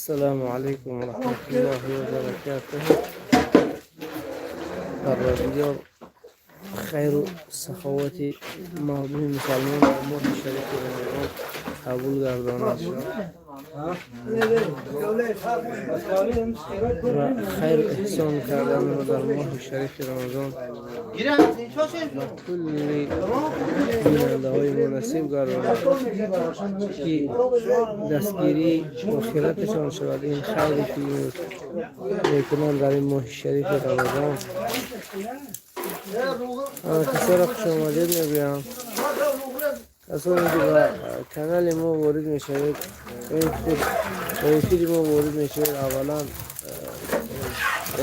Ассалому алайкум ва раҳматуллоҳи ва баракатуҳ. Парвардигор хайру саховати мардуми мусалмон ва моҳи шарифи Рамазон қабул гардонад ва хайру эҳсон карданро дар моҳи шарифи Рамазон ба кулли бинандаҳои мо насиб гардонад, ки дастгирии охираташон шавад ин хайре, ки имрӯз мекунанд дар ин моҳи шарифи Рамазон. Касоро хушомадед мегӯям, касоне ки ба канали мо ворид мешавед, ба эфири мо ворид мешавед. Аввалан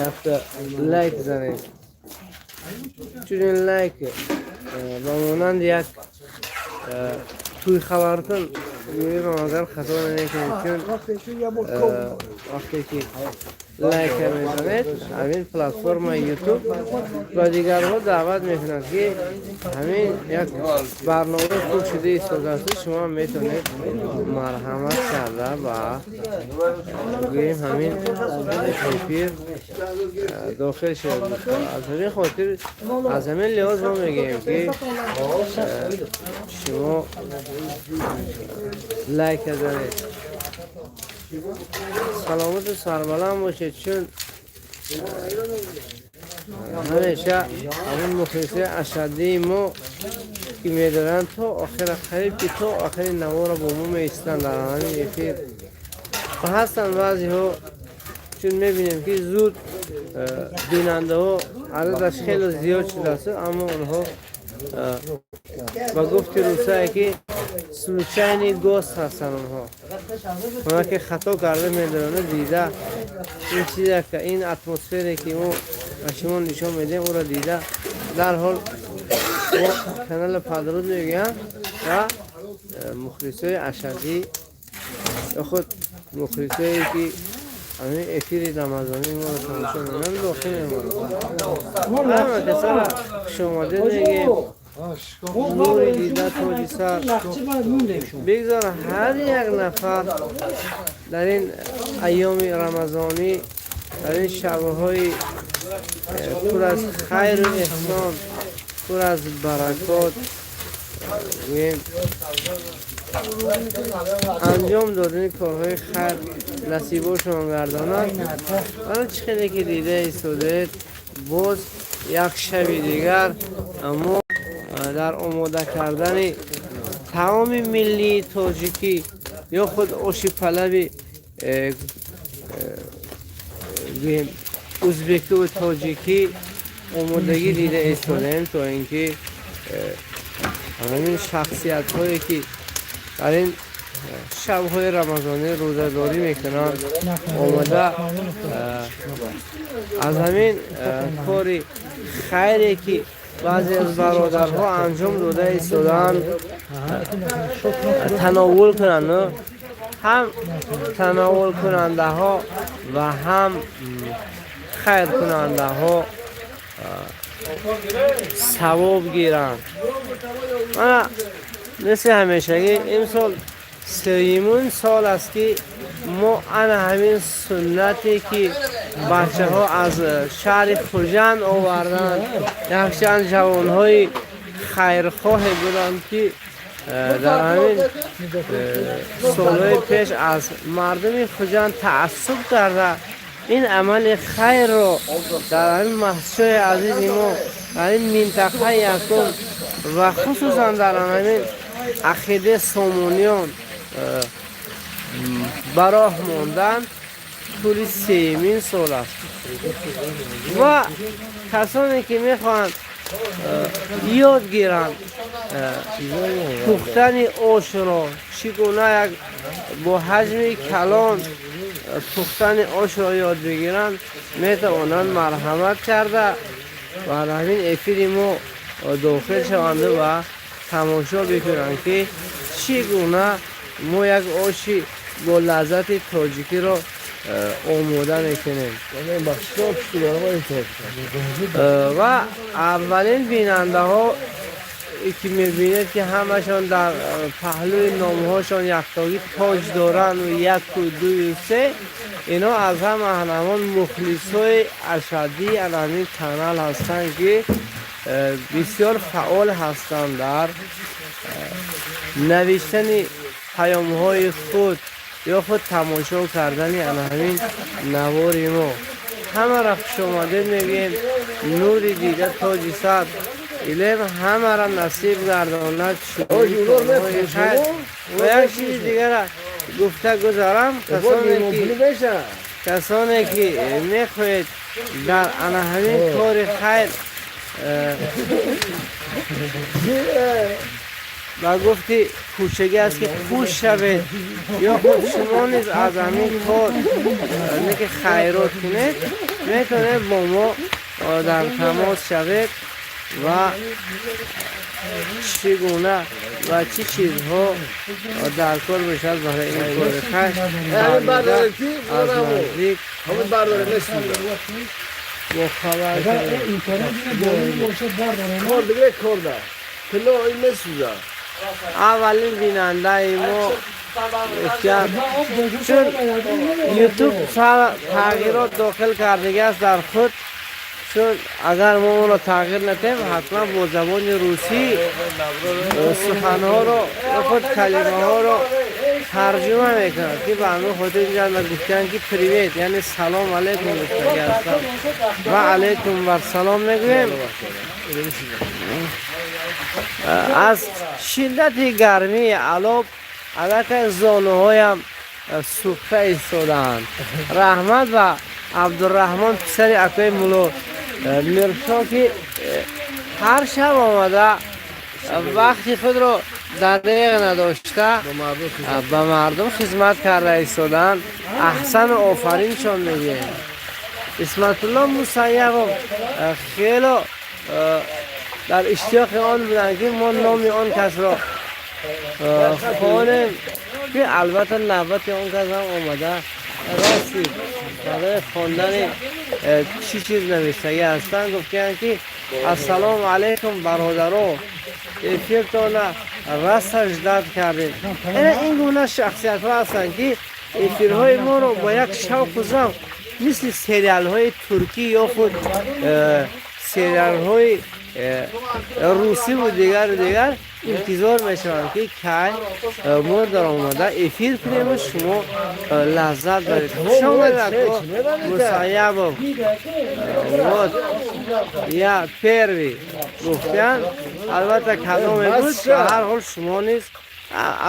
якта лайк занед, чун ин лайк ба монанди як тӯй хабаркун гӯем, агар хато намекунем, чун вақте ки лайка мезанед, ҳамин платформаи Ютуб ба дигарҳо даъват мекунад, ки ҳамин як барномаи хуб шуда истодааст, шумо метавонед марҳамат карда ба гӯем ҳамин эфир дохил шавед. Аз ҳамин хотир, аз ҳамин лиҳоз мо мегӯем, ки шумо лайка занед. Саломату сарбаланд бошед, чун ҳамеша ҳамун мухлисои ашаддии мо, ки медоранд, то охира, қариб ки то охири навора бо мо меистанд дар ҳамин эфир. Ва ҳастанд баъзеҳо, чун мебинем, ки зуд бинандаҳо ададаш хеле зиёд шудааст, аммо онҳо ба гуфти русае ки случайный гость ҳастанд. Онҳо она ки хато карда медоранд, дида ин чизе, ин атмосфере, ки мо ба шумо нишон медиҳем, ӯро дида дарҳол мо канала падруд мегӯянд ва мухлисои ашаддӣ ё худ мухлисое, ки ҳамин эфири рамазонии моро тамошо мекунанд, боқӣ мемонанд. Ҳама касара хушомадед мегӯем. Нури дида, тоҷи сар. Бигзор ҳар як нафар дар ин айёми рамазонӣ, дар ин шабҳои пур аз хайру эҳсон, пур аз баракот, гӯем, анҷом додани корҳои хайр насибошон гардонад. Ана чӣ хеле ки дида истодаед, боз як шаби дигар мо дар омода кардани таоми миллии тоҷикӣ ё худ оши палави гӯем узбекиву тоҷикӣ омодагӣ дида истодаем, то ин ки ҳамин шахсиятҳое, ки дар ин шабҳои рамазонӣ рӯзадорӣ мекунанд, омада аз ҳамин кори хайре, ки баъзе аз бародарҳо анҷом дода истодаанд, тановул кунанд. Ҳам тановулкунандаҳо ва ҳам хайркунандаҳо савоб гиранд. Мана мисли ҳамешагӣ имсол сеюмин сол аст, ки мо ана ҳамин суннате, ки бачаҳо аз шаҳри Хуҷанд оварданд, якчанд ҷавонҳои хайрхоҳе буданд, ки дар ҳамин солҳои пеш аз мардуми Хуҷанд таассуб карда, ин амали хайрро дар ҳамин масҷиди азизи мо, дар ин минтақаи якум ва хусусан дар ҳамин ақидаи Сомониён ба роҳ мондан, тӯли сеюмин сол аст. Ва касоне, ки мехоҳанд ёд гиранд пухтани ошро, чӣ гуна як бо ҳаҷми калон пухтани ошро ёд бигиранд, метавонанд марҳамат карда ва ҳамин эфири мо дохил шаванду ва тамошо бикунанд, ки чӣ гуна мо як оши бо лаззати тоҷикиро омода мекунем. Ва аввалин бинандаҳо ки мебинед, ки ҳамашон дар паҳлӯи номҳошон яктогӣ тоҷ доранд, яку, дую, се, ино аз ҳама ҳамон мухлисҳои ашаддии ҳамин канал ҳастанд, ки бисёр фаъол ҳастанд дар навиштани паёмҳои худ ё худ тамошо кардани ҳамин навори мо. Ҳамаро хушомадед мегӯем. Нури дида, тоҷи сар, илм ҳамаро насиб гардонад. Ва як чизи дигара гуфта гузарам: касоне ки мехоҳед дар ана ҳамин кори хайр, ба гуфти кӯчагӣ аст, ки хуш шавед ё худ шумо низ аз ҳамин кор ки хайрот кунед, метавонед бо мо дар тамос шавед ва чӣ гуна ва чӣ чизҳо дар кор бошад барои ин кори хайр, аз наздик бохабар. Кор дига, корда тилло ин месӯзад. Аввалин бинандаи мо, чун Ютуб тағйирот дохил кардагиаст дар худ, чун агар мо онро тағйир надиҳем, ҳатман бо забони русӣ суханҳоро ё худ калимаҳоро тарҷума мекунад, ки ба ҳамин хотир инҷа гуфтанд, ки «привет», яъне «салом алейкум» гуфтагӣ ҳастанд. Ва алейкум бар салом мегӯем. Аз шиддати гармии алоб аллакай зонуҳоям сӯхта истодаанд. Раҳмат ба Абдураҳмон, писари акои мулло Миршо, ки ҳар шаб омада, вақти худро дареғ надошта, ба мардум хизмат карда истодаанд. Аҳсану офариншон мегӯем. Исматулло Мусайябов хело дар иштиёқи он буданд, ки мо номи он касро хонем, ки албатта навбати он кас ҳам омада расид барои хондани чӣ чиз навиштагӣ ҳастанд. Гуфтиянд, ки «Ассалому алайкум, бародаро, эфиртона раса ждать кардем». Ина ин гуна шахсиятҳо ҳастанд, ки эфирҳои моро бо як шавқу завқ, мисли сериалҳои туркӣ ё худ сериалҳои русиву дигару дигар интизор мешаванд, ки кай мо дар омада эфир кунему шумо лаззат баред. Хуш омадед, Мусайябов. «Вот я первый», гуфтянд. Албатта, кадоме буд, ба ҳар ҳол шумо низ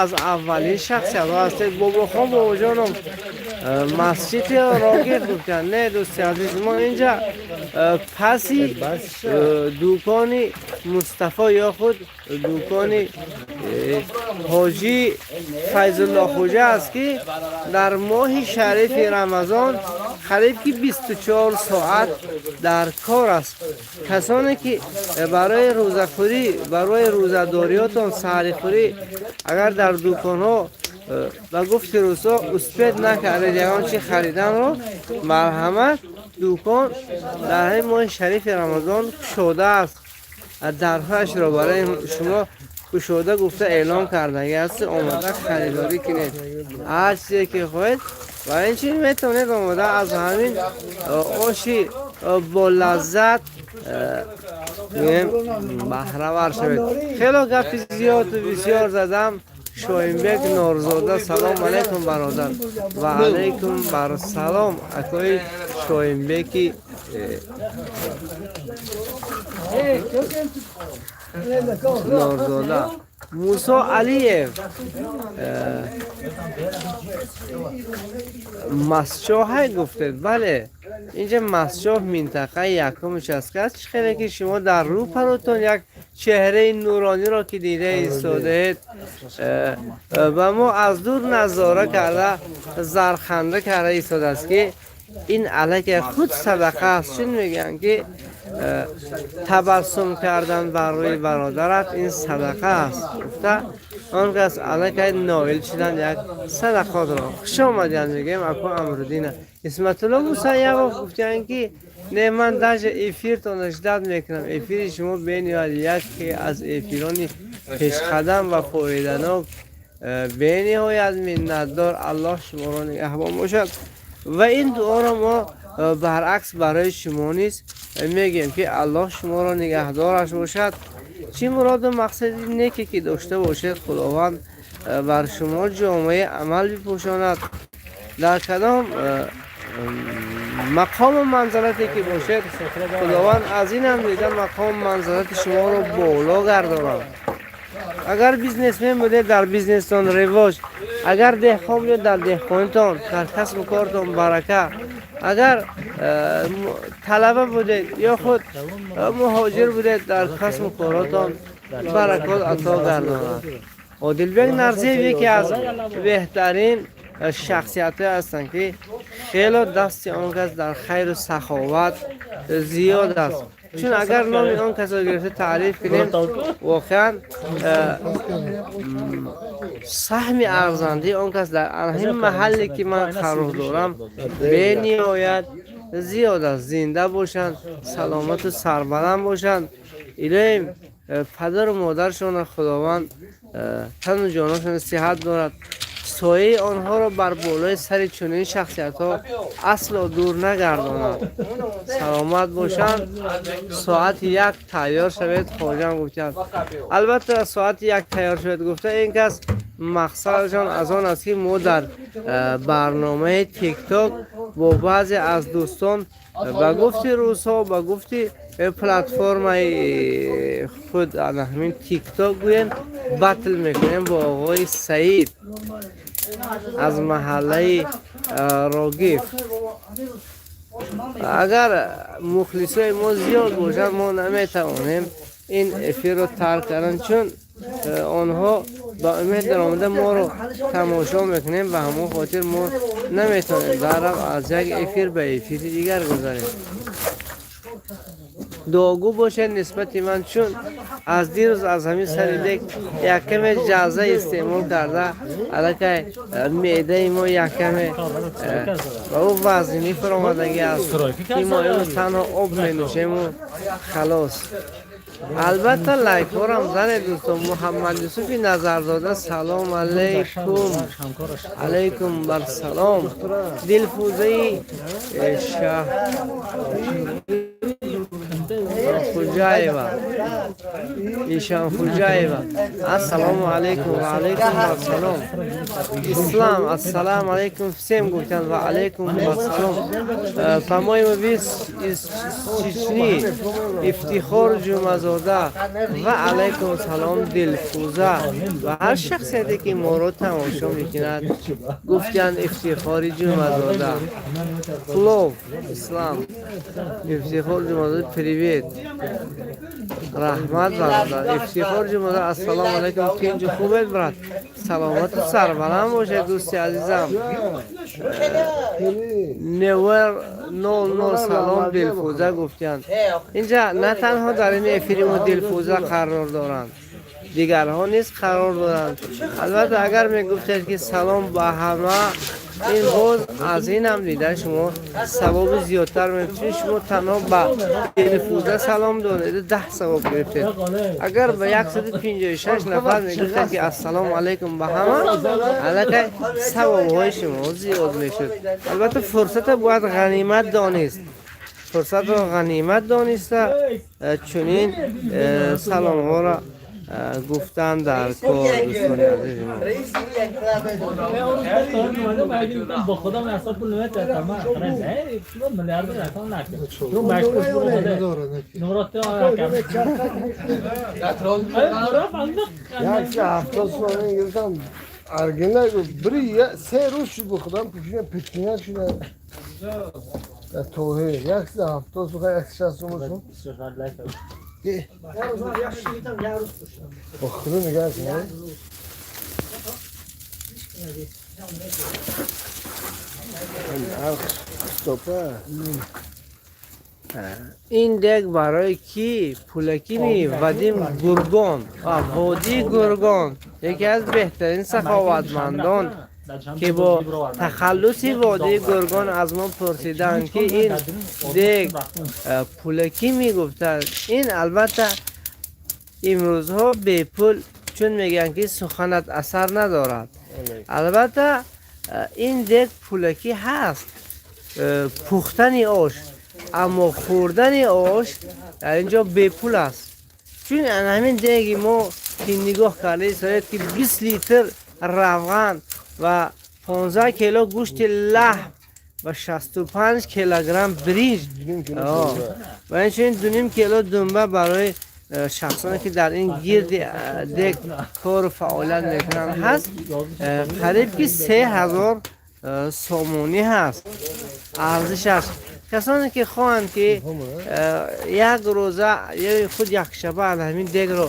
аз аввалин шахсиятҳо ҳастед. Бобохон, бобоҷоном, масҷиди Рогиф гуфтанд. Не, дӯсти азиз, мо инҷа паси дукони Мустафо ё худ дукони ҳоҷӣ Файзулло Хуҷа аст, ки дар моҳи шарифи Рамазон қариб ки 24 соат дар кор аст. Касоне ки барои рӯзахӯрӣ, барои рӯзадориётон, саҳрихӯрӣ, агар дар дуконҳо, ба гуфти рӯзҳо, успеть накардед ягон чи хариданро, марҳамат, дукон дар ҳамин моҳи шарифи Рамазон кушода аст. Дарҳояшро барои шумо кушода гуфта эълон кардагӣ аст. Омода харидорӣ кунед ҳар чизе ки хоҳед ва инчунин метавонед омода аз ҳамин оши бо лаззат баҳравар шавед. Хело гапи зиёду бисёр задам. Шоҳинбек Норзода: «Салом алайкум, бародар». Ва алайкум барсалом, акои Шоҳинбеки Норзода. Мусо Алиев: «Масчоҳай», гуфтед. Бале, инҷа Масчоҳ, минтақаи якум участка аст. Чӣ хеле ки шумо дар рӯпарӯтон як чеҳраи нурониро ки дида истодаед ва мо аз дур назора карда, зарханда карда истодааст, ки ин аллакай худ садақа аст. Чун мегӯянд, ки табассум кардан бар рӯи бародарат ин садақа аст гуфта, он кас аллакай ноил шудан як садақотро. Хуш омадиянд мегӯем, аку Амруддина. Исматулло Мусайябов гуфтиянд, ки Не, ман даже эфиртонро ждать мекунам. Эфири шумо бениҳоят яке аз эфирони пешқадам ва фоиданок. Бениҳоят миннатдор. Аллоҳ шуморо нигаҳбон бошад ва ин дуоро мо баръакс барои шумо низ мегӯем, ки Аллоҳ шуморо нигаҳдораш бошад. Чӣ муроду мақсади неке ки дошта бошед, Худованд бар шумо ҷомаи амал бипӯшонад. Дар кадом мақому манзалате ки бошед, Худованд аз инам дида мақому манзалати шуморо боло гардонад. Агар бизнесмен будед, дар бизнестон ривоҷ, агар деҳқон будед, дар деҳқонитон, дар касбу кортон барака, агар талаба будед ё худ муҳоҷир будед, дар касбу коротон баракот ато гардонад. Одилбек Нарзиев яке аз беҳтарин шахсиятҳое ҳастанд, ки хело дасти он кас дар хайру саховат зиёд аст, чун агар номи он касро гирифта таъриф кунем, воқеан саҳми арзандии он кас дар ҳамин маҳалле ки ман қарор дорам, бениҳоят зиёд аст. Зинда бошанд, саломату сарбаланд бошанд. Илоҳим, падару модаршонро Худованд тану ҷоношон сиҳат дорад, сояи онҳоро бар болои сари чунин шахсиятҳо асло дур нагардонад. Саломат бошанд. Соати 1 тайёр шавед, хоҷам гуфтанд. Албатта, соати 1 тайёр шавед гуфта, ин кас мақсадашон аз он аст, ки мо дар барномаи Тикток бо баъзе аз дӯстон, ба гуфти рӯзҳо, ба гуфти платформаи худ, ҳамин Тикток гӯем, батл мекунем бо оғои Саид аз маҳаллаи Рогиф. Агар мухлисои мо зиёд бошанд, мо наметавонем ин эфирро тарк кардан, чун онҳо ба умед даромада моро тамошо мекунем. Ба ҳамон хотир мо наметавонем даррав аз як эфир ба эфири дигар гузарем. Дуогӯ бошед нисбати ман, чун аз дирӯз аз ҳамин сари дег яккаме ҷаза истеъмол карда, аллакай меъдаи мо яккаме ба ӯ вазнинӣ фуромадагӣ аст, ки мо имрӯз танҳо об менӯшему халос. Албатта, лайкҳорам занед, дӯстон. Муҳаммад Юсуфи Назарзода, салом алейкум. Алейкум барсалом. Дилфӯзаи Шаҳ Хуҷаева, Ишонхуҷаева, ассалому алайкум. Ва алайкум ассалом. Ислам, ассалому алайкум всем гуфтанд. Ва алайкум ассалом. По-моему, вы из Чечни. Ифтихор Ҷумазода, ва алайкум салом. Дилфӯза ва ҳар шахсияте ки моро тамошо мекунад, гуфтанд Ифтихори Ҷумазода. Плов Ислам, Ифтихор Ҷумазода, привет, раҳмат, бародар. Ифтихор Ҷумазода, ассалому алайкум, тинҷу хубед, брат? Саломату сарбаланд бошед, дӯсти азизам. Невер нол нол, салом, Дилфӯза гуфтанд. Инҷа на танҳо дар ин эфири мо Дилфӯза қарор доранд, дигарҳо низ қарор доранд. Албатта, агар мегуфтед, ки салом ба ҳама, ин боз аз инам дида шумо савоби зиёдтар мекунед. Шумо танҳо ба Дилфӯза салом додед, 10 савоб гирифтед. Агар ба 156 нафар мегуфтед, ки ассалому алайкум ба ҳама, аллакай савобҳои шумо зиёд мешуд. Албатта, фурсата бояд ғанимат донист. Фурсатро ғанимат дониста, чунин саломҳоро гуфтан дар кор, дӯстони азизи мо. با خودم اصلا پول نمیتونم من میلیارد رقم نکرد چون مشکوک بود نمرات Як 70 сомон гирифтам. Аргина бири 3 рӯз шуд, бо худам пӯшидам, печиняк шуда. Дар тоҳир 170 сомон, 160 сомон шуд. Бо худо нигаҳ кунед. Стопа. Ин дег барои кӣ? Пулакӣ ми? Вадим Гургон, водии Гургон, яке аз беҳтарин саховатмандон. Ки бо тахаллуси водии Гургон аз мо пурсиданд, ки ин дег пулакӣ мегуфтанд. Ин албатта имрӯзҳо бепул, чун мегӯянд, ки суханат асар надорад. Албатта ин дег пулакӣ ҳаст, пухтани ош, аммо хӯрдани ош дар ин ҷо бепул аст, чун ҳамин деги мо ки нигоҳ карда истоед, ки 20 литр равған ва 15 кило гӯшти лаҳм ва 65 килограмм биринҷ ва инчунин 2,5 кило думба барои шахсоне, ки дар ин гирди дег кору фаъолият мекунанд, ҳаст, қариб ки 3000 сомонӣ ҳаст арзишаш. Касоне ки хоҳанд, ки як рӯза ё худ якшаба ҳамин дегро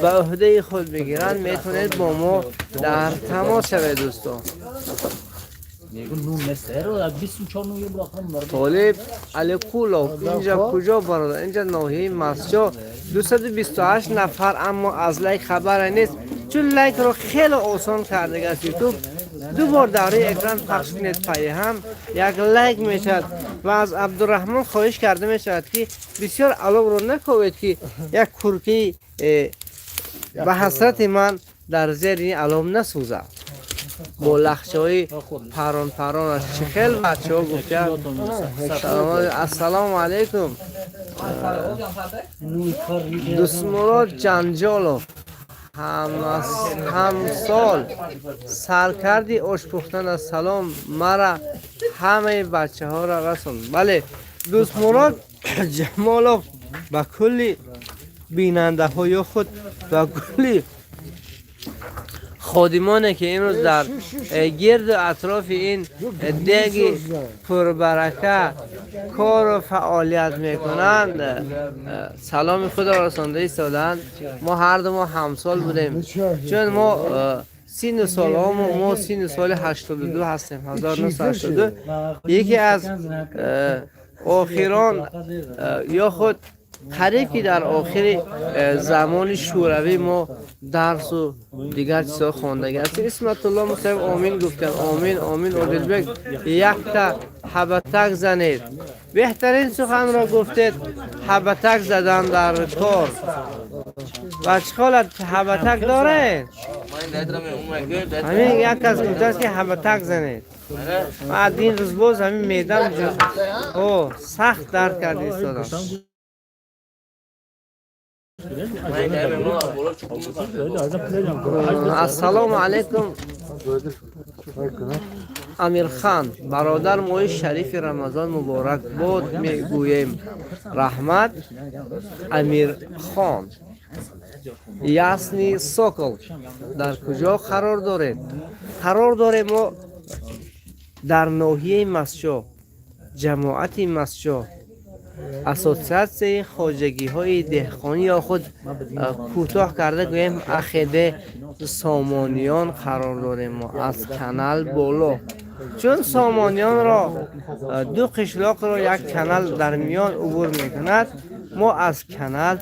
ба ӯҳдаи худ бигиранд, метавонед бо мо дар тамос шавед, дӯстон. Толиб Алиқулов: инҷа куҷо, бародар? Инҷа ноҳияи Мастчо. 228 нафар, аммо аз лайк хабаре нест, чун лайкро хеле осон кардагааст Ютуб. Ду бор давраи экран пахш кунед пайҳам, як лайк мешавад. Ва аз Абдураҳмон хоҳиш карда мешавад, ки бисёр аловро наковед, ки як куркаи ба ҳасрати ман дар зери ин алов насӯзад бо лахчаҳои парон паронаш. Чӣ хел бачаҳо гуфтянд. Ассалому алайкум, Дустмурод Ҷанҷолов: ҳамсол саркарди ошпухтан, салом мара ҳамаи бачаҳоро расон. Бале, Дустмурод Ҷамолов ба кулли бинандаҳо ё худ ба кулли ходимоне, ки имрӯз дар гирду атрофи ин деги пурбарака кору фаъолият мекунанд, саломи худро расонда истодаанд. Мо ҳарду мо ҳамсол будем, чун мо сину солҳомо, мо сину соли 82 ҳастем, 1982, яке аз охирон ё худ қариб ки дар охири замони шӯравӣ мо дарсу дигар чизҳо хондагӣ ҳастем. Исматулло Мусаев омин гуфтанд. Омин, омин. Одилбек: якта ҳабатак занед. Беҳтарин суханро гуфтед, ҳабатак задан дар кор. Бачхолат ҳабатак доред? Ҳамин як кас гуфтааст, ки ҳабатак занед. Аз ин рӯз боз ҳамин меъдам о сахт дард карда истодам. Ассалому алайкум, Амирхан бародар, моҳи шарифи Рамазон муборак бод мегӯем. Раҳмат, Амирхон. Ясный Сокол: дар куҷо қарор доред? Қарор дорем мо дар ноҳияи Мастчоҳ, ҷамоати Мастчоҳ, ассотсиатсияи хоҷагиҳои деҳқонӣ ё худ кӯтоҳ карда гӯем, АХД Сомониён қарор дорем мо аз канал боло, чун Сомониёнро ду қишлоқро як канал дар миён убур мекунад. Мо аз канал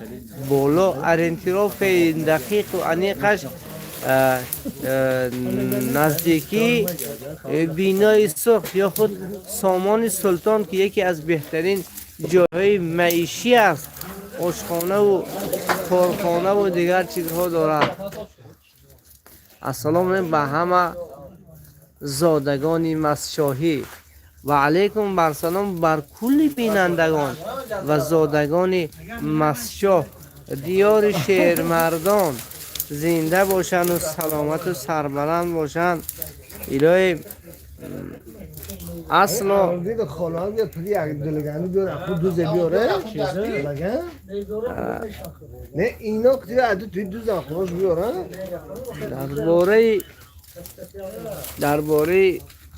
боло, ориентировкаи дақиқу аниқаш наздикии бинои сурх ё худ Сомони Султон, ки яке аз беҳтарин ҷойҳои маишӣ аст, ошхонаву корхонаву дигар чизҳо дорад. Ассалому алайкум ба ҳама зодагони Мастчоҳӣ. Ва алайкум барсалом бар кулли бинандагон ва зодагони Мастчоҳ, диёри шермардон. Зинда бошанду саломату сарбаланд бошанд. Илоҳӣ асло. خانم بیا پلی یک دلگانی بیاره خود دوزه بیاره لگن نه اینا که دیگه توی دوزن خودش بیاره. Дар бораи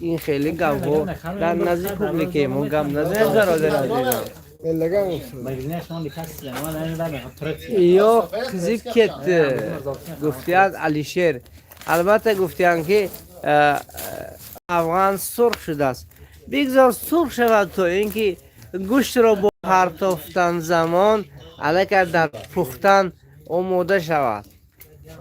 ин хеле гапҳо дар назди публикаи мо гап назанед, бародар азизам. لگن. Ё қизиб кетди, гуфтияд Алишер. Албатта, гуфтиянд, ки афған сурх шудааст. Бигзор сурх шавад, то ин ки гӯштро бо партофтан замон аллакай дар пухтан омода шавад.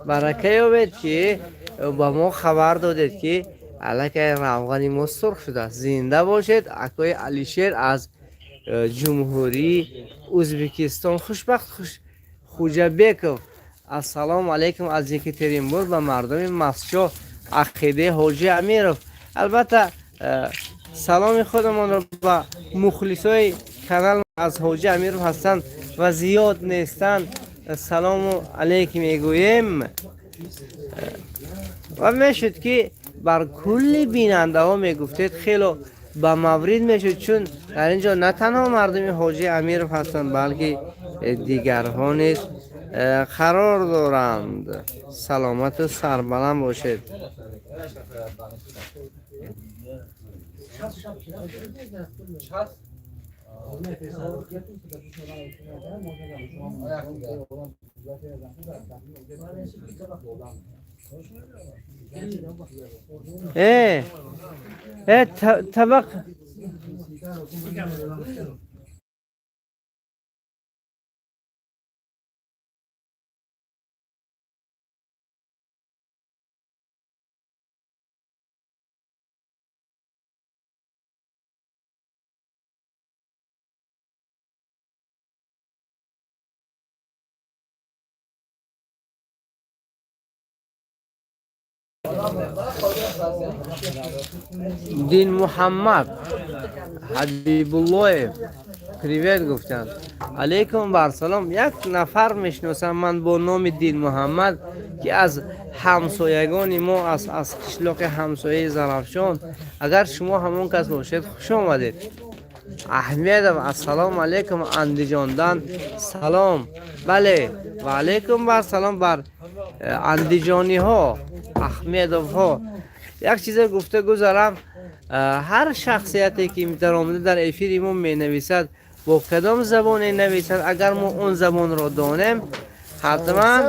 Барака ёбед, ки ба мо хабар додед, ки Аллакай равғани мо сурх шудааст. Зинда бошед, акои Алишер аз Ҷумҳурии Ӯзбекистон. Хушбахт Хуҷабеков, ассалому алайкум аз Екатеринбург ба мардуми Мастчоҳ, Ақидаи Ҳоҷи Амиров. Албатта, саломи худамонро ба мухлисои канал аз Ҳоҷи Амиров ҳастанд ва зиёд нестанд, салому алейкум мегӯем. Ва мешуд, ки бар кулли бинандаҳо мегуфтед, хело ба маврид мешуд, чун дар ин ҷо на танҳо мардуми Ҳоҷи Амиров ҳастанд, балки дигарҳо низ қарор доранд. Саломату сарбаланд бошед. Табақ. Дин Муҳаммад Ҳабибуллоев привет гуфтанд. Алейкум бар салом. Як нафар мешиносам ман бо номи Дин Муҳаммад, ки аз ҳамсоягони мо, аз қишлоқи ҳамсояи Зарафшон. Агар шумо ҳамон кас бошед, хуш омадед. Аҳмедов, ассалому алайкум, Андиҷондан салом. Бале, ва алайкум бар салом бар андиҷониҳо, Аҳмедовҳо. Як чизе гуфта гузарам: ҳар шахсияте ки даромада дар эфири мо менависад, бо кадом забоне нависад, агар мо он забонро донем, ҳатман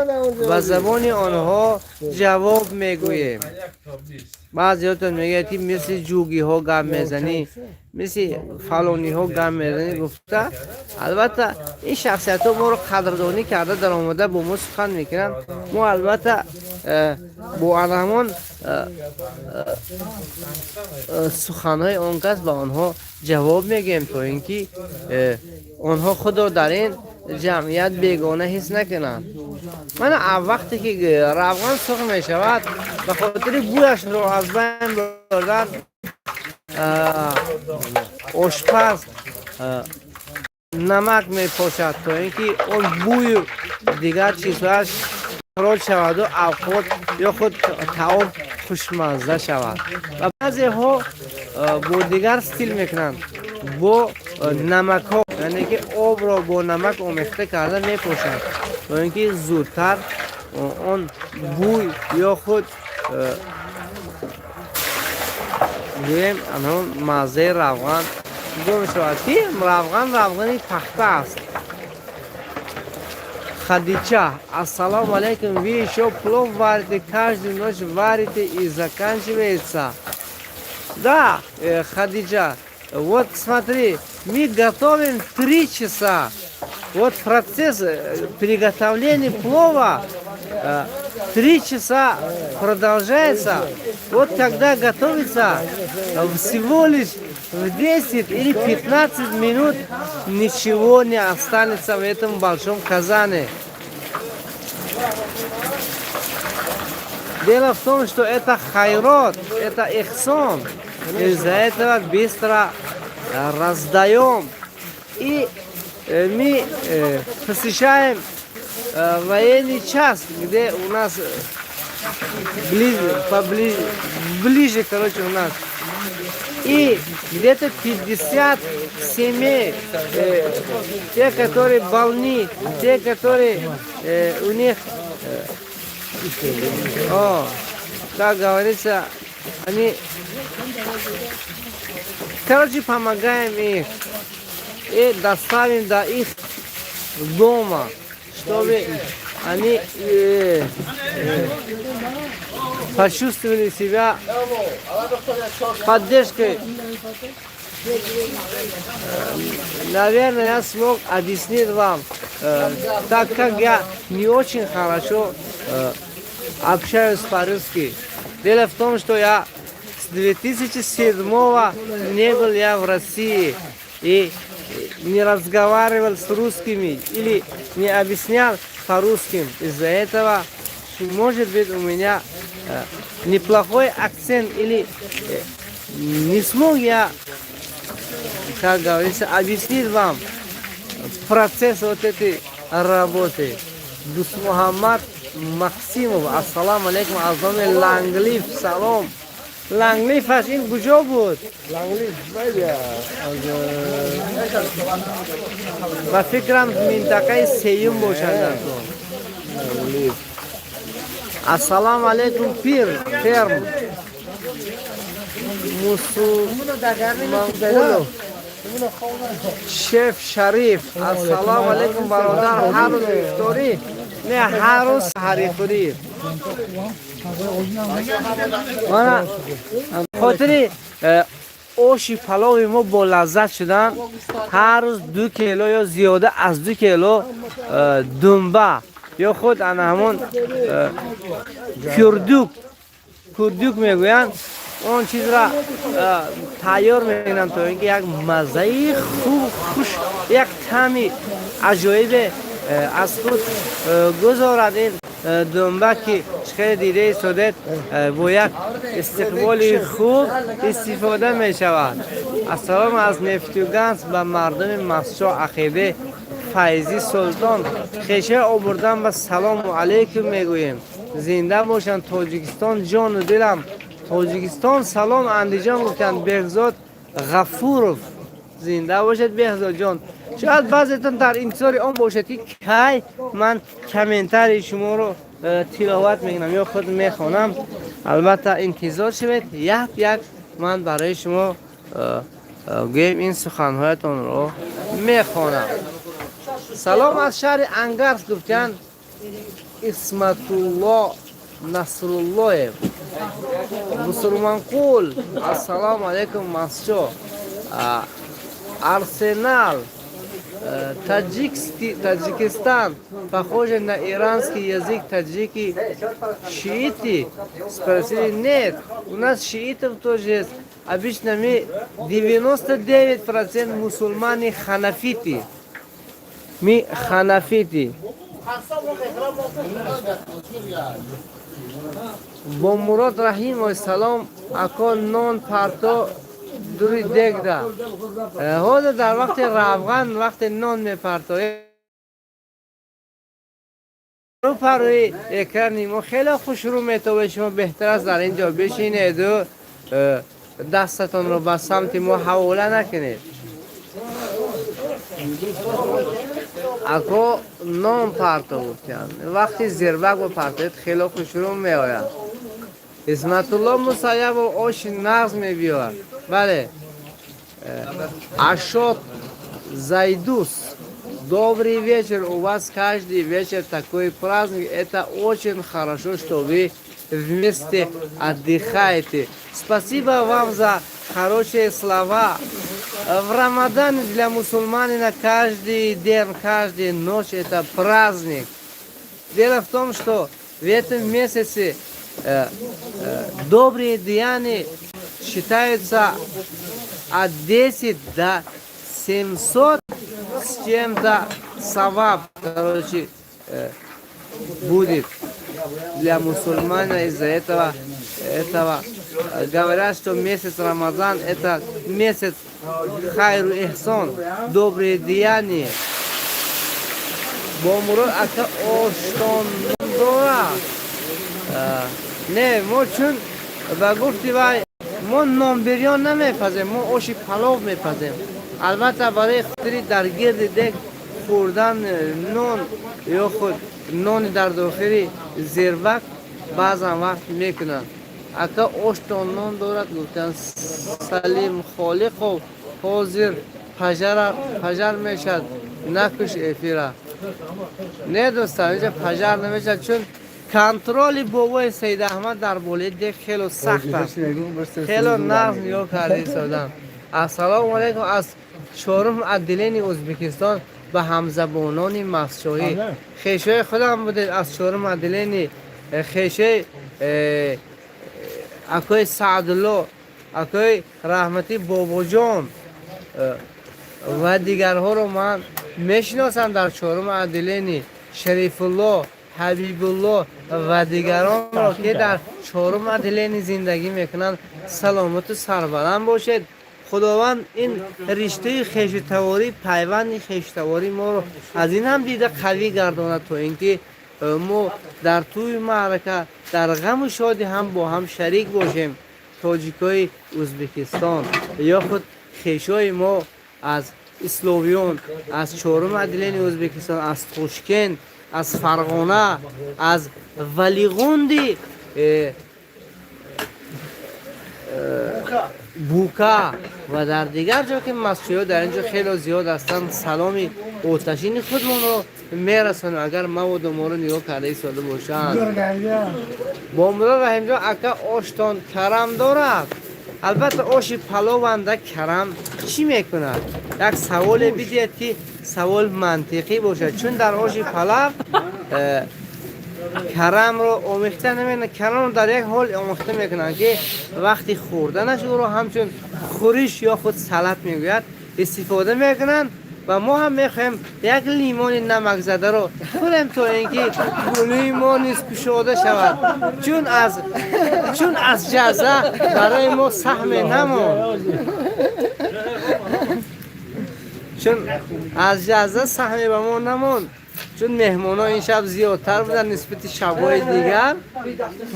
ба забони онҳо ҷавоб мегӯем. Баъзеҳотон мегӯяд, ки мисли ҷугиҳо гап мезанӣ, мисли фалониҳо гап мезанӣ гуфта. Албатта, ин шахсиятҳо моро қадрдонӣ карда, даромада бо мо сухан мекунанд. Мо албатта бо ҳамон суханҳои он кас ба онҳо ҷавоб мегӯем, то ин ки онҳо худро дар ин ҷамъият бегона ҳис накунанд. Мана, вақте ки равған сурх мешавад, ба хотири бӯяшро аз байн бурдан ошпаз намак мепошад, то ин ки он бӯю дигар чизҳояш ихроҷ шаваду авқот ё худ таом хушмазза шавад. Ва баъзеҳо бо дигар стил мекунанд, бо намакҳо, яъне ки обро бо намак омехта карда мепошанд, то ин ки зудтар он бӯй ё худ гӯем анҳон маззаи равған гум шавад, ки равған равғани пахта аст. Хадича, ассалому алайкум. Вы еще плов варите, каждую ночь варите и заканчивается? Да, Хадиджа, вот смотри, мы готовим 3 часа. Вот процесс приготовления плова 3 часа продолжается. Вот когда готовится, всего лишь в 10 или 15 минут ничего не останется в этом большом казане. Дело в том, что это хайрот, это эхсон. Из-за этого быстро раздаем. И мы посещаем военный час, где у нас ближе, поближе, ближе, короче, у нас. И где-то 50 семей, те, которые больны, те, которые у них, о, как говорится, они, короче, помогаем их и доставим до их дома, чтобы они почувствовали себя поддержкой. Наверное, я смог объяснить вам, так как я не очень хорошо общаюсь по-русски. Дело в том, что я С 2007 не был я в России и не разговаривал с русскими или не объяснял по-русски. Из-за этого, может быть, у меня неплохой акцент или не смог я, как говорится, объяснить вам процесс вот этой работы. Дус Муҳаммад Максимов, ассалому алайкум, аз номи Ланглиф салом. Ланглифаш ин куҷо буд? Ланглиф вайя аз Ба фикрам, минтақаи сеюм бошад дар то. Ланглиф. Ассалому алайкум, пир ферм Мусулманқулов, шеф Шариф, ассалому алайкум, бародар. Ҳар рӯз ифторӣ не, ҳар рӯз саҳарихӯрӣ. Мана хотири оши палови мо бо лаззат шудан, ҳар рӯз 2 кило ё зиёда аз 2 кило думба ё худ ана ҳамон курдук, курдук мегӯянд, он чизра тайёр мекунанд, то ин ки як маззаи хуб, хуш, як таъми аҷоибе аз худ гузорад. Ин думба, ки хеле дида истодед, бо як истиқболи хуб истифода мешавад. Ассалому аз Нефтюганск ба мардуми Мастчоҳ, Ақиде Файзӣ Султон хеша обурдан ба салому алайкум мегӯем. Зинда бошанд Тоҷикистон, ҷону дилам Тоҷикистон. Салом, Андиҷон, гуфтанд Беҳзод Ғафуров. Зинда бошед, Беҳзодҷон. Шояд баъзетон дар интизори он бошед, ки кай ман комментарии шуморо тиловат мекунам ё худ мехонам. Албатта, интизор шавед, як як ман барои шумо гӯем, ин суханҳоятонро мехонам. Салом аз шаҳри Ангарск, гуфтанд Исматулло Насруллоев. Мусулманқул, ассалому алайкум, Мастчоҳ. Арсенал, таджикский, Таджикистан похоже на иранский язык, таджики шииты? Спросили. Нет, у нас шиитов тоже есть. Обычно мы 99% мусульмане ханафиты, мы ханафиты. Бо Мурод Раҳимов, салом, ако, нон парто дури дегда. Ҳозир дар вақти равған, вақте нон мепартоед рӯ парои экрани мо хеле хушрӯ метобед. Шумо беҳтар аст дар ин ҷо бишинеду дастатонро ба самти мо ҳавола накунед. Ако, нон парто гуфтиям, вақти зирбак бипартоед, хеле хушрӯ меояд. Исматулло Мусаябов оши нағз мебиёрад, бале. Ашот Зайдус, добрый вечер. У вас каждый вечер такой праздник, это очень хорошо, что вы вместе отдыхаете. Спасибо вам за хорошие слова. В Рамадан для мусульманина каждый день, каждая ночь это праздник. Дело в том, что в этом месяце добрые деяния считаются от 10 до 700 с чем-то саваб, короче, будет для мусульмана. Из-за этого говорят, что месяц Рамазан — это месяц хайру ихсон, добрые деяния. Бо Мурод ака, оштон дора? Не, мо чун ба гуфти вай, мо нонбирён намепазем, мо оши палов мепазем. Албатта, барои хотири дар гирди дег хӯрдан нон ё худ нони дар дохили зирбак баъзан вақт мекунанд. Ака, оштон нон дорад, гуфтанд Салим Холиқов. Ҳозир пажар мешад, накуш эфира. Не, дӯстам, инҷа пажар намешад, чун контроли бобои Саидаҳмад дар болои дег хело сахт аст, хело нағз нигоҳ карда истодам. Ассалому алайкум аз чорум отделении Ӯзбекистон ба ҳамзабонони Мастчоҳӣ. Хешои худам будед аз чорум отделении, хешои акои Саъдулло. Акои раҳматӣ, Бобоҷон ва дигарҳоро ман мешиносам дар чорум отделение, Шарифулло, Ҳабибулло ва дигаронро, ки дар чорум отделение зиндагӣ мекунанд. Саломату сарбаланд бошед. Худованд ин риштаи хешутаворӣ, пайванди хешутаворӣ моро аз ин ҳам дида қавӣ гардонад, то ин ки мо дар тӯи маърака, дар ғаму шодӣ ҳам бо ҳам шарик бошем. Тоҷикои Ӯзбекистон ё худ хешои мо аз Исловиён, аз чорум отделение Ӯзбекистон, аз Тошкент, аз Фарғона, аз Валиғунди, Бука ва дар дигар ҷо, ки масҷидҳо дар ин ҷо хеле зиёд ҳастанд, саломи оташини худмонро мерасонем, агар мабодо моро нигоҳ карда истода бошанд. Бомурод Раҳимҷон, ака, оштон карам дорад? Албатта, оши палованда карам чӣ мекунад? Як саволе бидиҳед, ки савол мантиқӣ бошад, чун дар оши палав карамро омехта намекунанд. Карамро дар як ҳол омехта мекунанд, ки вақти хӯрданаш ӯро ҳамчун хӯриш ё худ салат мегӯяд истифода мекунанд. Ва мо ҳам мехоҳем як лимони намакзадаро хӯрем, то ин ки гулӯи мо низ кушода шавад, чун аз ҷаза барои мо саҳме намонд, чун аз ҷаза саҳме ба мо намонд, чун меҳмонҳо ин шаб зиёдтар буданд нисбати шабҳои дигар.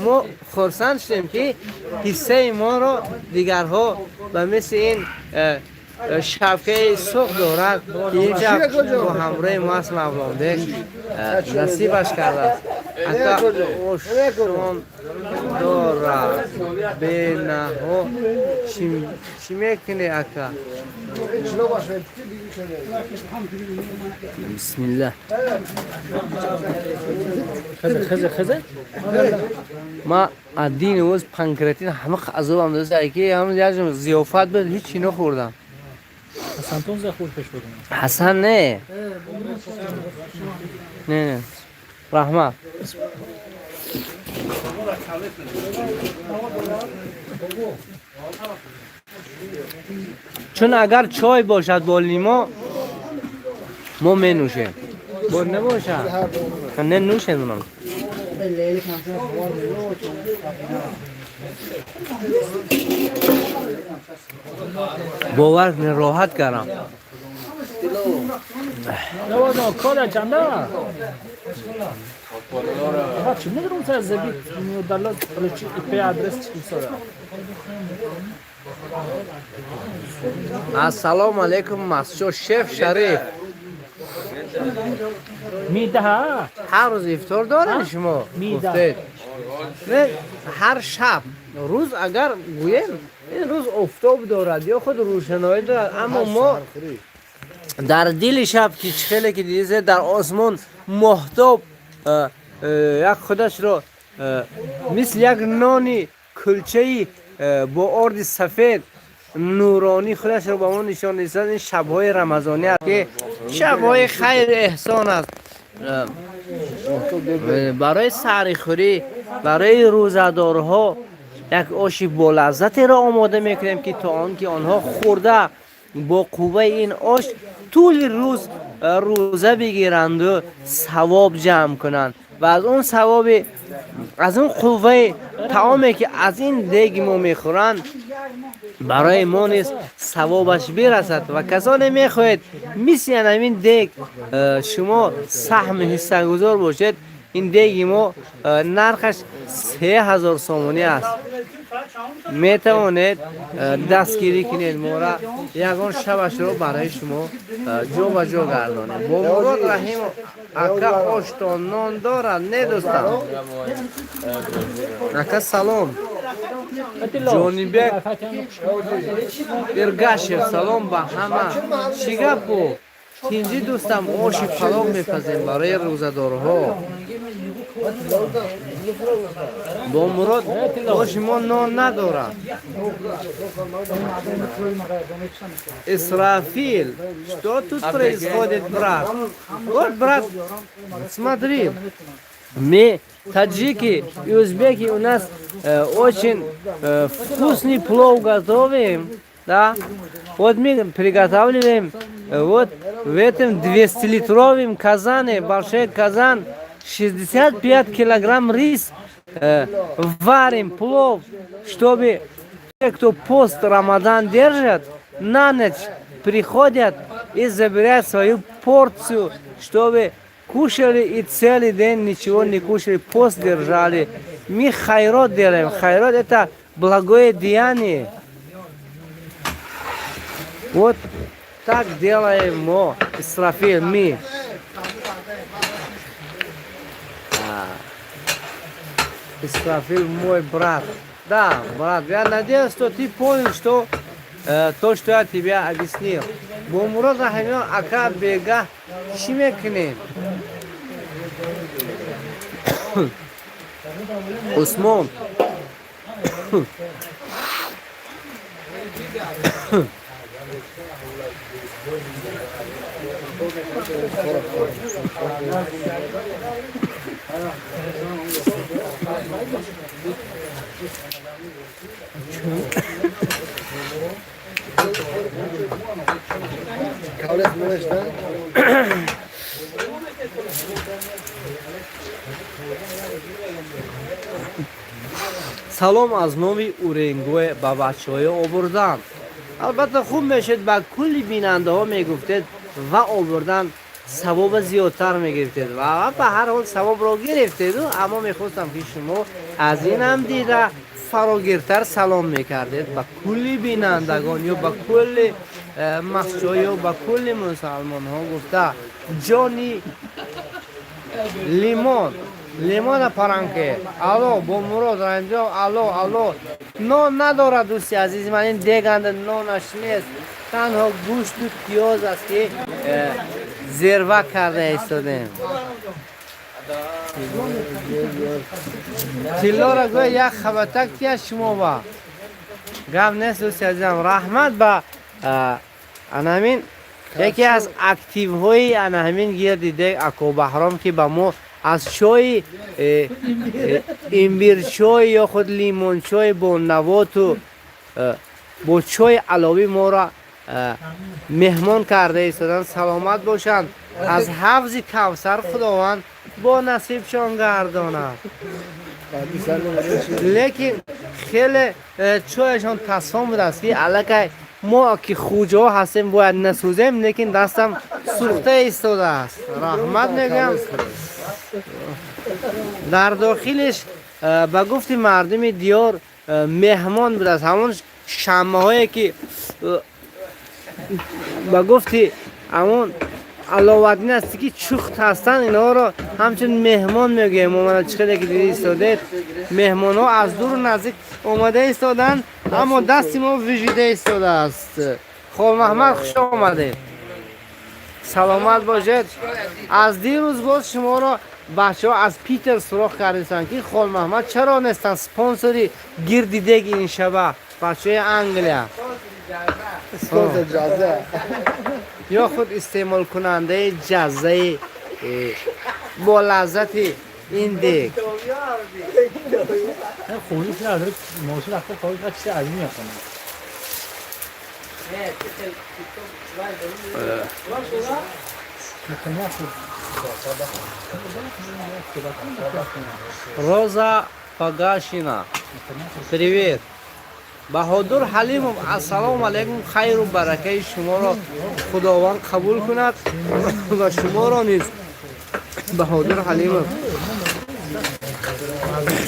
Мо хурсанд шудем, ки ҳиссаи моро дигарҳо ба мисли ин шабкаи сух дорад, ки ин шаб бо ҳамроҳи мо аст. Мавлонбек насибаш кардааст. Ака, ошон дорад бенаҳо чӣ мекунӣ, ака? Чило бошад, ки диги шуда. Бисмиллаҳ. Хезе, хезе, хезе. Ма аддини оз панкреатин ҳама азобам доста, ки ҳам як зиёфат буд, ҳичи нахӯрдам. Ҳасан тон за худ пеш будем. Ҳасан, не, не, не, раҳмат. Чун агар чой бошад бо лимо, мо менӯшем, бо набошад не нӯшем унам. Бовар кунед, роҳат кардам. Навозо кола чанда? Ага, чӣ медонам, сар забит далла чи IP адрес чӣ сора. Ассалому алайкум, масчо шеф Шариф. Мидаҳа? Ҳар рӯз ифтор доред шумо? Мида. Гуфтед, не, ҳар шаб. Рӯз агар гӯем, ин рӯз офтоб дорад ё худ рӯшаноӣ дорад, аммо мо дар дили шаб, ки чӣ хеле ки дидед, дар осмон моҳтоб як худашро мисли як нони кулчаи бо орди сафед нуронӣ худашро ба мо нишон дисад. Ин шабҳои рамазонӣ аст, ки шабҳои хайру эҳсон аст. Барои саҳрихӯрӣ, барои рӯзадорҳо як оши болаззатеро омода мекунем, ки то он ки онҳо хӯрда, бо қувваи ин ош тӯли рӯз рӯза бигиранду савоб ҷамъ кунанд ва аз он савоби, аз он қувваи таоме, ки аз ин деги мо мехӯранд, барои мо низ савобаш бирасад. Ва касоне мехоҳед мисли ҳамин дег шумо саҳми ҳиссагузор бошед, ин деги мо нархаш 3000 сомонӣ аст. Метавонед дастгирӣ кунед мора, ягон шабашро барои шумо ҷо ба ҷо гардонем. Бомурод Раҳимов, ака, оштон нон дорад? Не, дӯстам. Ака, салом. Ҷонибек Иргашев, салом ба ҳама. Чӣ гапу, тинҷӣ, дӯстам? Оши палов мепазем барои рӯзадорҳо. Бомурод, оши мо нон надорад. Исрафил, что тут происходит, брат? Вот, брат, смотри, мы, таджики и узбеки, у нас Очень вкусный плов готовим, да? Вот мы приготавливаем вот в этом 200-литровом казане, большой казан, 65 килограмм рис, варим плов, чтобы те, кто пост Рамадан держат, на ночь приходят и забирают свою порцию, чтобы кушали и целый день ничего не кушали, пост держали. Мы хайрот делаем. Хайрот — это благое деяние. Вот так делаем мы, Исрафил, мы. Исрафил мой брат. Да, брат, я надеюсь, что ты понял, что то, что я тебе объяснил. Бомурод Рахимён, ака, бега, чӣ мекунем? Усмон. Kavlet Meleş'ten. Салом аз номи Уренгое ба бачаҳои Обурдан. Албатта, хуб мешуд, ба кулли бинандаҳо мегуфтед ва Обурдан савоба зиёдтар мегирифтед ва ба ҳар ҳол савобро гирифтеду, аммо мехостам, ки шумо аз инам дида фарогиртар салом мекардед ба кулли бинандагон ё ба кулли масҷиҳо ё ба кулли мусалмонҳо гуфта. Ҷони лимон, лимона паранке. Алло, бо Мурод Раҳимҷон, алло, алло. Нон надорад, дӯсти азизи ман, ин деганда нонаш нест, танҳо гӯшту пиёз аст, ки зерва карда истодем. Тиллора гӯя як хабатак тия шумо ба гап нест, дӯсти азизам. Раҳмат ба анаҳамин яке аз активҳои анаҳамин гирди дег, ако Баҳром, ки ба мо аз чои имбирчой ё худ лимончой бо навоту бо чои аловӣ моро меҳмон карда истоданд. Саломат бошанд, аз ҳавзи Кавсар Худованд бо насибшон гардонад. Лекин хеле чояшон тасон будааст, ки аллакай мо, ки хуҷаҳо ҳастем, бояд насӯзем, лекин дастам сӯхта истодааст. Раҳмат мегӯям. Дар дохилиш ба гуфти мардуми диёр меҳмон будааст, ҳамон шамъаҳое, ки ба гуфти ҳамон Аловаддин аст, ки чухт ҳастанд, инҳоро ҳамчун меҳмон мегӯем. Омада чӣ қадар ки дида истодед, меҳмонҳо аз дуру наздик омада истоданд, аммо дасти мо вижида истодааст. Холмаҳмад, хуш омадед, саломат бошед. Аз дирӯз боз шуморо бачаҳо аз Питер суроғ кардистанд, ки Холмаҳмад чаро нестанд, спонсори гирди деги ин шаба, бачаҳои Англия. Спонсор ҷаза. Ё худ истеъмолкунандаи ҷаззаи бо лаззати ин дег. خونی که نداره ماشین رفته خارج چیز عجیبی میخونه. Роза Пагашина, привет. Баҳодур Ҳалимов, ассалому алайкум, хайру баракаи шуморо Худованд қабул кунад ва шуморо низ, Баҳодур Ҳалимов,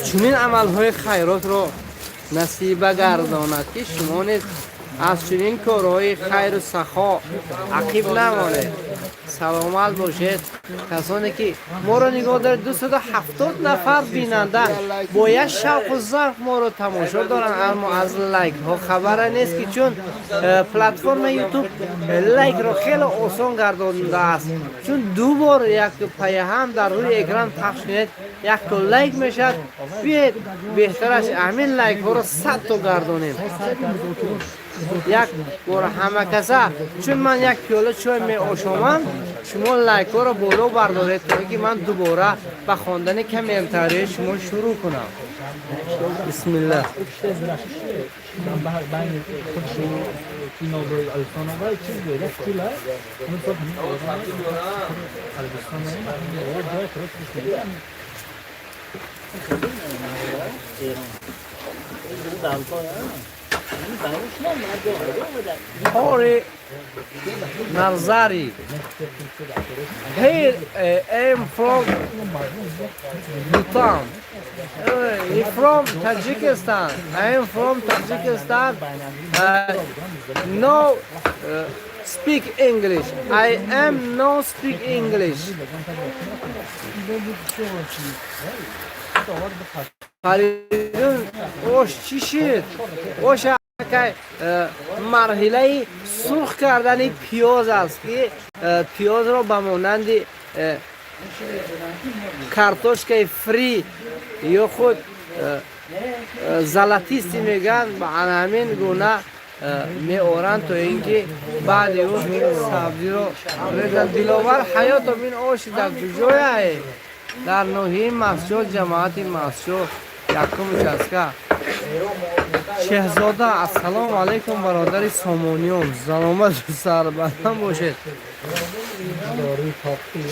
чунин амалҳои хайротро насиба гардонад, ки шумо низ аз чунин корҳои хайру сахо ақиб намонед. Саломат бошед. Касоне ки моро нигоҳ доред, 270 нафар бинанда бо як шавқу завқ моро тамошо доранд, аммо аз лайкҳо хабара нест, ки чун платформаи Ютуб лайкро хеле осон гардондааст, чун ду бор як паяҳам дар рӯи экран пахш кунед, якто лайк мешавад. Биед, беҳтараш ҳамин лайкҳоро 100 то гардонем. Як бор ҳама каса, чун ман як пиёла чой меошомам, шумо лайкҳоро боло бардоред, то ин ки ман дубора ба хондани комментарии шумо шурӯъ кунам. Бисмиллаҳ. Ори Нарзари. Here I'm from Bhutan. From Tajikistan. I am from Tajikistan. No speak English. I am no speak English. Фаридун, ош чӣ шид? Ош акай марҳилаи сурх кардани пиёз аст, ки пиёзро ба монанди картошкаи фри ё худ золотистый мегӯянд, ба ана ҳамин гуна меоранд, то ин ки баъди ӯ сабзиро резанд. Диловар Ҳаётов, ин оши дар куҷояе? Дар ноҳияи Мастчоҳ, ҷамоати Мастчоҳ, якум участка. Шеҳзода, ассалому алайкум, бародари Сомониён, саломату сарбаланд бошед.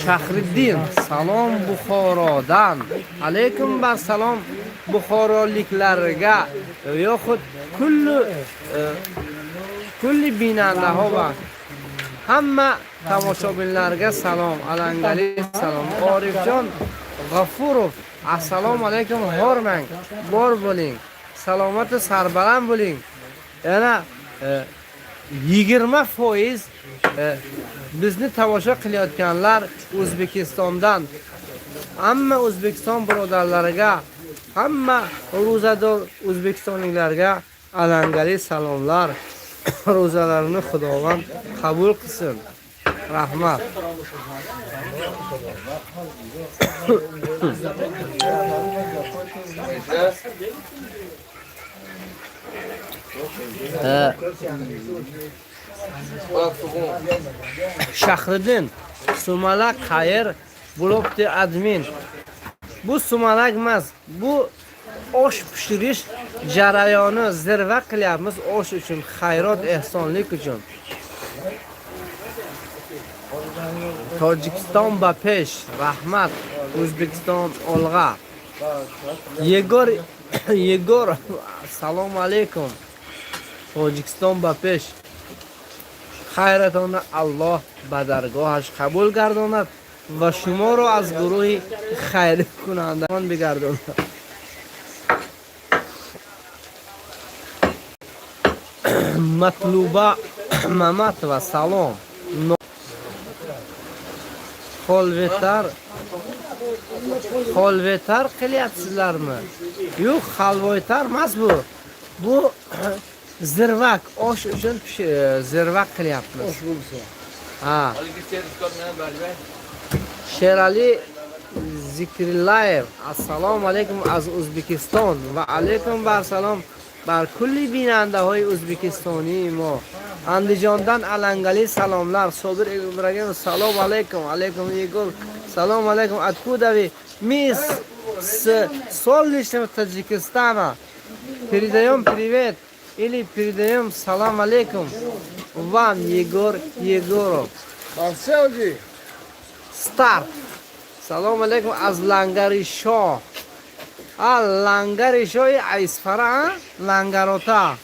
Шахриддин, салом Бухородан. Алайкум бар салом бухороликlarga ё худ куллу кулли бинандаҳо ва ҳама тамошобинларга салом, алангали салом. Орифҷон Ғафуров, ассалому алайкум, hormang, bor bo'ling, salomatu sarbaland bo'ling. Yana 20% bizni tomosha qilayotganlar O'zbekistondan. Hamma O'zbekiston birodarlariga, hamma ro'zador o'zbekistonliklarga alangali salomlar. Ro'zalarini Xudovand qabul qilsin. Rahmat. Shahriddin, sumalak qayer bo'libdi, admin? Bu sumalak emas, bu osh pishirish jarayoni, zirva qilyapmiz osh uchun, xayrot ehsonlik uchun. Tojikiston ba pesh, rahmat. O'zbekiston olg'a. Yegor Yegor, assalomu alaykum. Tojikiston ба пеш. Хайратона Аллоҳ ба даргоҳаш қабул гардонад ва шуморо аз гурӯҳи хайркунандагон бигардонад. Матлуба Маматова, салом. Холветар, холветар qilyapsizlarmi? Yo'q, xalvoytar emas bu. Bu zirvak, osh uchun zirvak qilyapmiz. Osh bo'lsa. Ha. Sherali Zikrillayev, assalomu alaykum az O'zbekiston. Va alaykum barsalom bar kulli binandahoy o'zbekistoniy mo. Andijondan alangali salomlar. Sobir Ibragimov, salom alaykum. Alaykum Yegor. Salom alaykum. Откуда вы? Мы с солнечного Таджикистана. Передаем привет или передаем салам алейкум вам, Егор Егоров. Барсиоҷи. Старт. Салом алейкум аз Лангари Шоҳ. А Лангари Шоҳи Айсфара, а? Лангарота.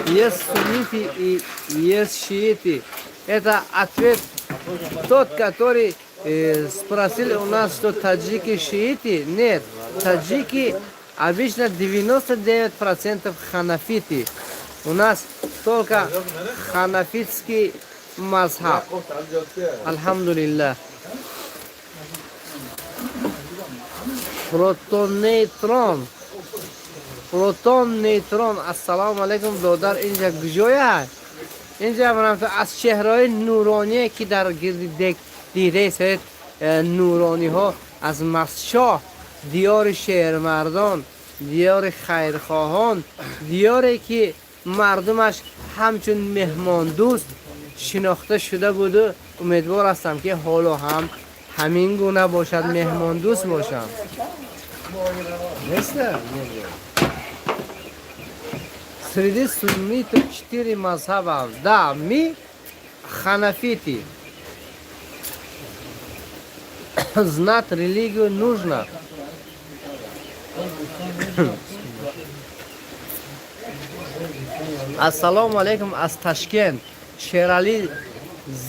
Есть сунниты и есть шииты. Это ответ тот, который спросил у нас, что таджики шииты. Нет, таджики обычно 99% ханафиты. У нас только ханафитский мазхаб. Алхамдулиллах. Протон нейтрон. Протон нейтрон. Ассалому алайкум, додар, инҷа куҷоя? Инҷа аз чеҳраҳои нуроние, ки дар гирди дек дидаи саед, нурониҳо аз Мастчоҳ. Диёри шермардон, диёри хайрхоҳон, диёре ки мардумаш ҳамчун меҳмондӯст шинохта шуда буду, умедвор ҳастам, ки ҳоло ҳам ҳамин гуна бошад, меҳмондӯст бошанд. Неста? Среди суннитов четыре мазхаба. Да, мы ханафиты. Знать религию нужно. Ассалому алайкум аз Ташкент. Шерали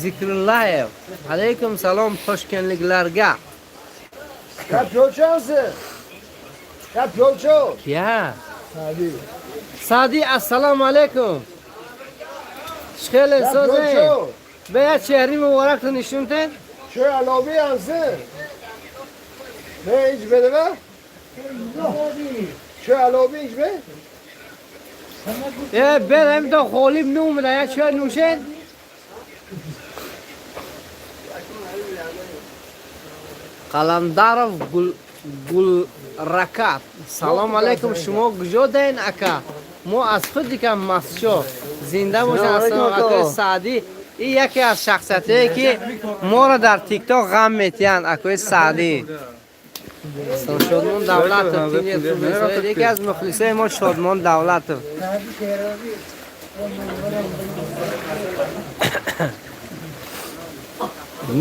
Zikrullayev. Alaykum salom toshkentliklarga. Ya piolchamsiz? Ya piolcho. Kiya? Sadi. Sadi, assalomu alaykum. Shxele Ya soze. piolcho. Be ya chehri muborak tu nishunte? Şu alobi hamsi. Ne hiç bede be? Şu alobi hiç be? E ben hem de xolim numra ya çöy nuşen. Қаландаров Гулракат. Салом алейкум, шумо куҷо даен, ака? Мо аз худикам Масчо. Зинда бошед, ассалому акои Саъдӣ. Ин яке аз шахсиятое ки моро дар ТикТок ғам метиҳанд, акои Саъдӣ. Шодмон Давлатов, яке аз мухлисои мо Шодмон Давлатов.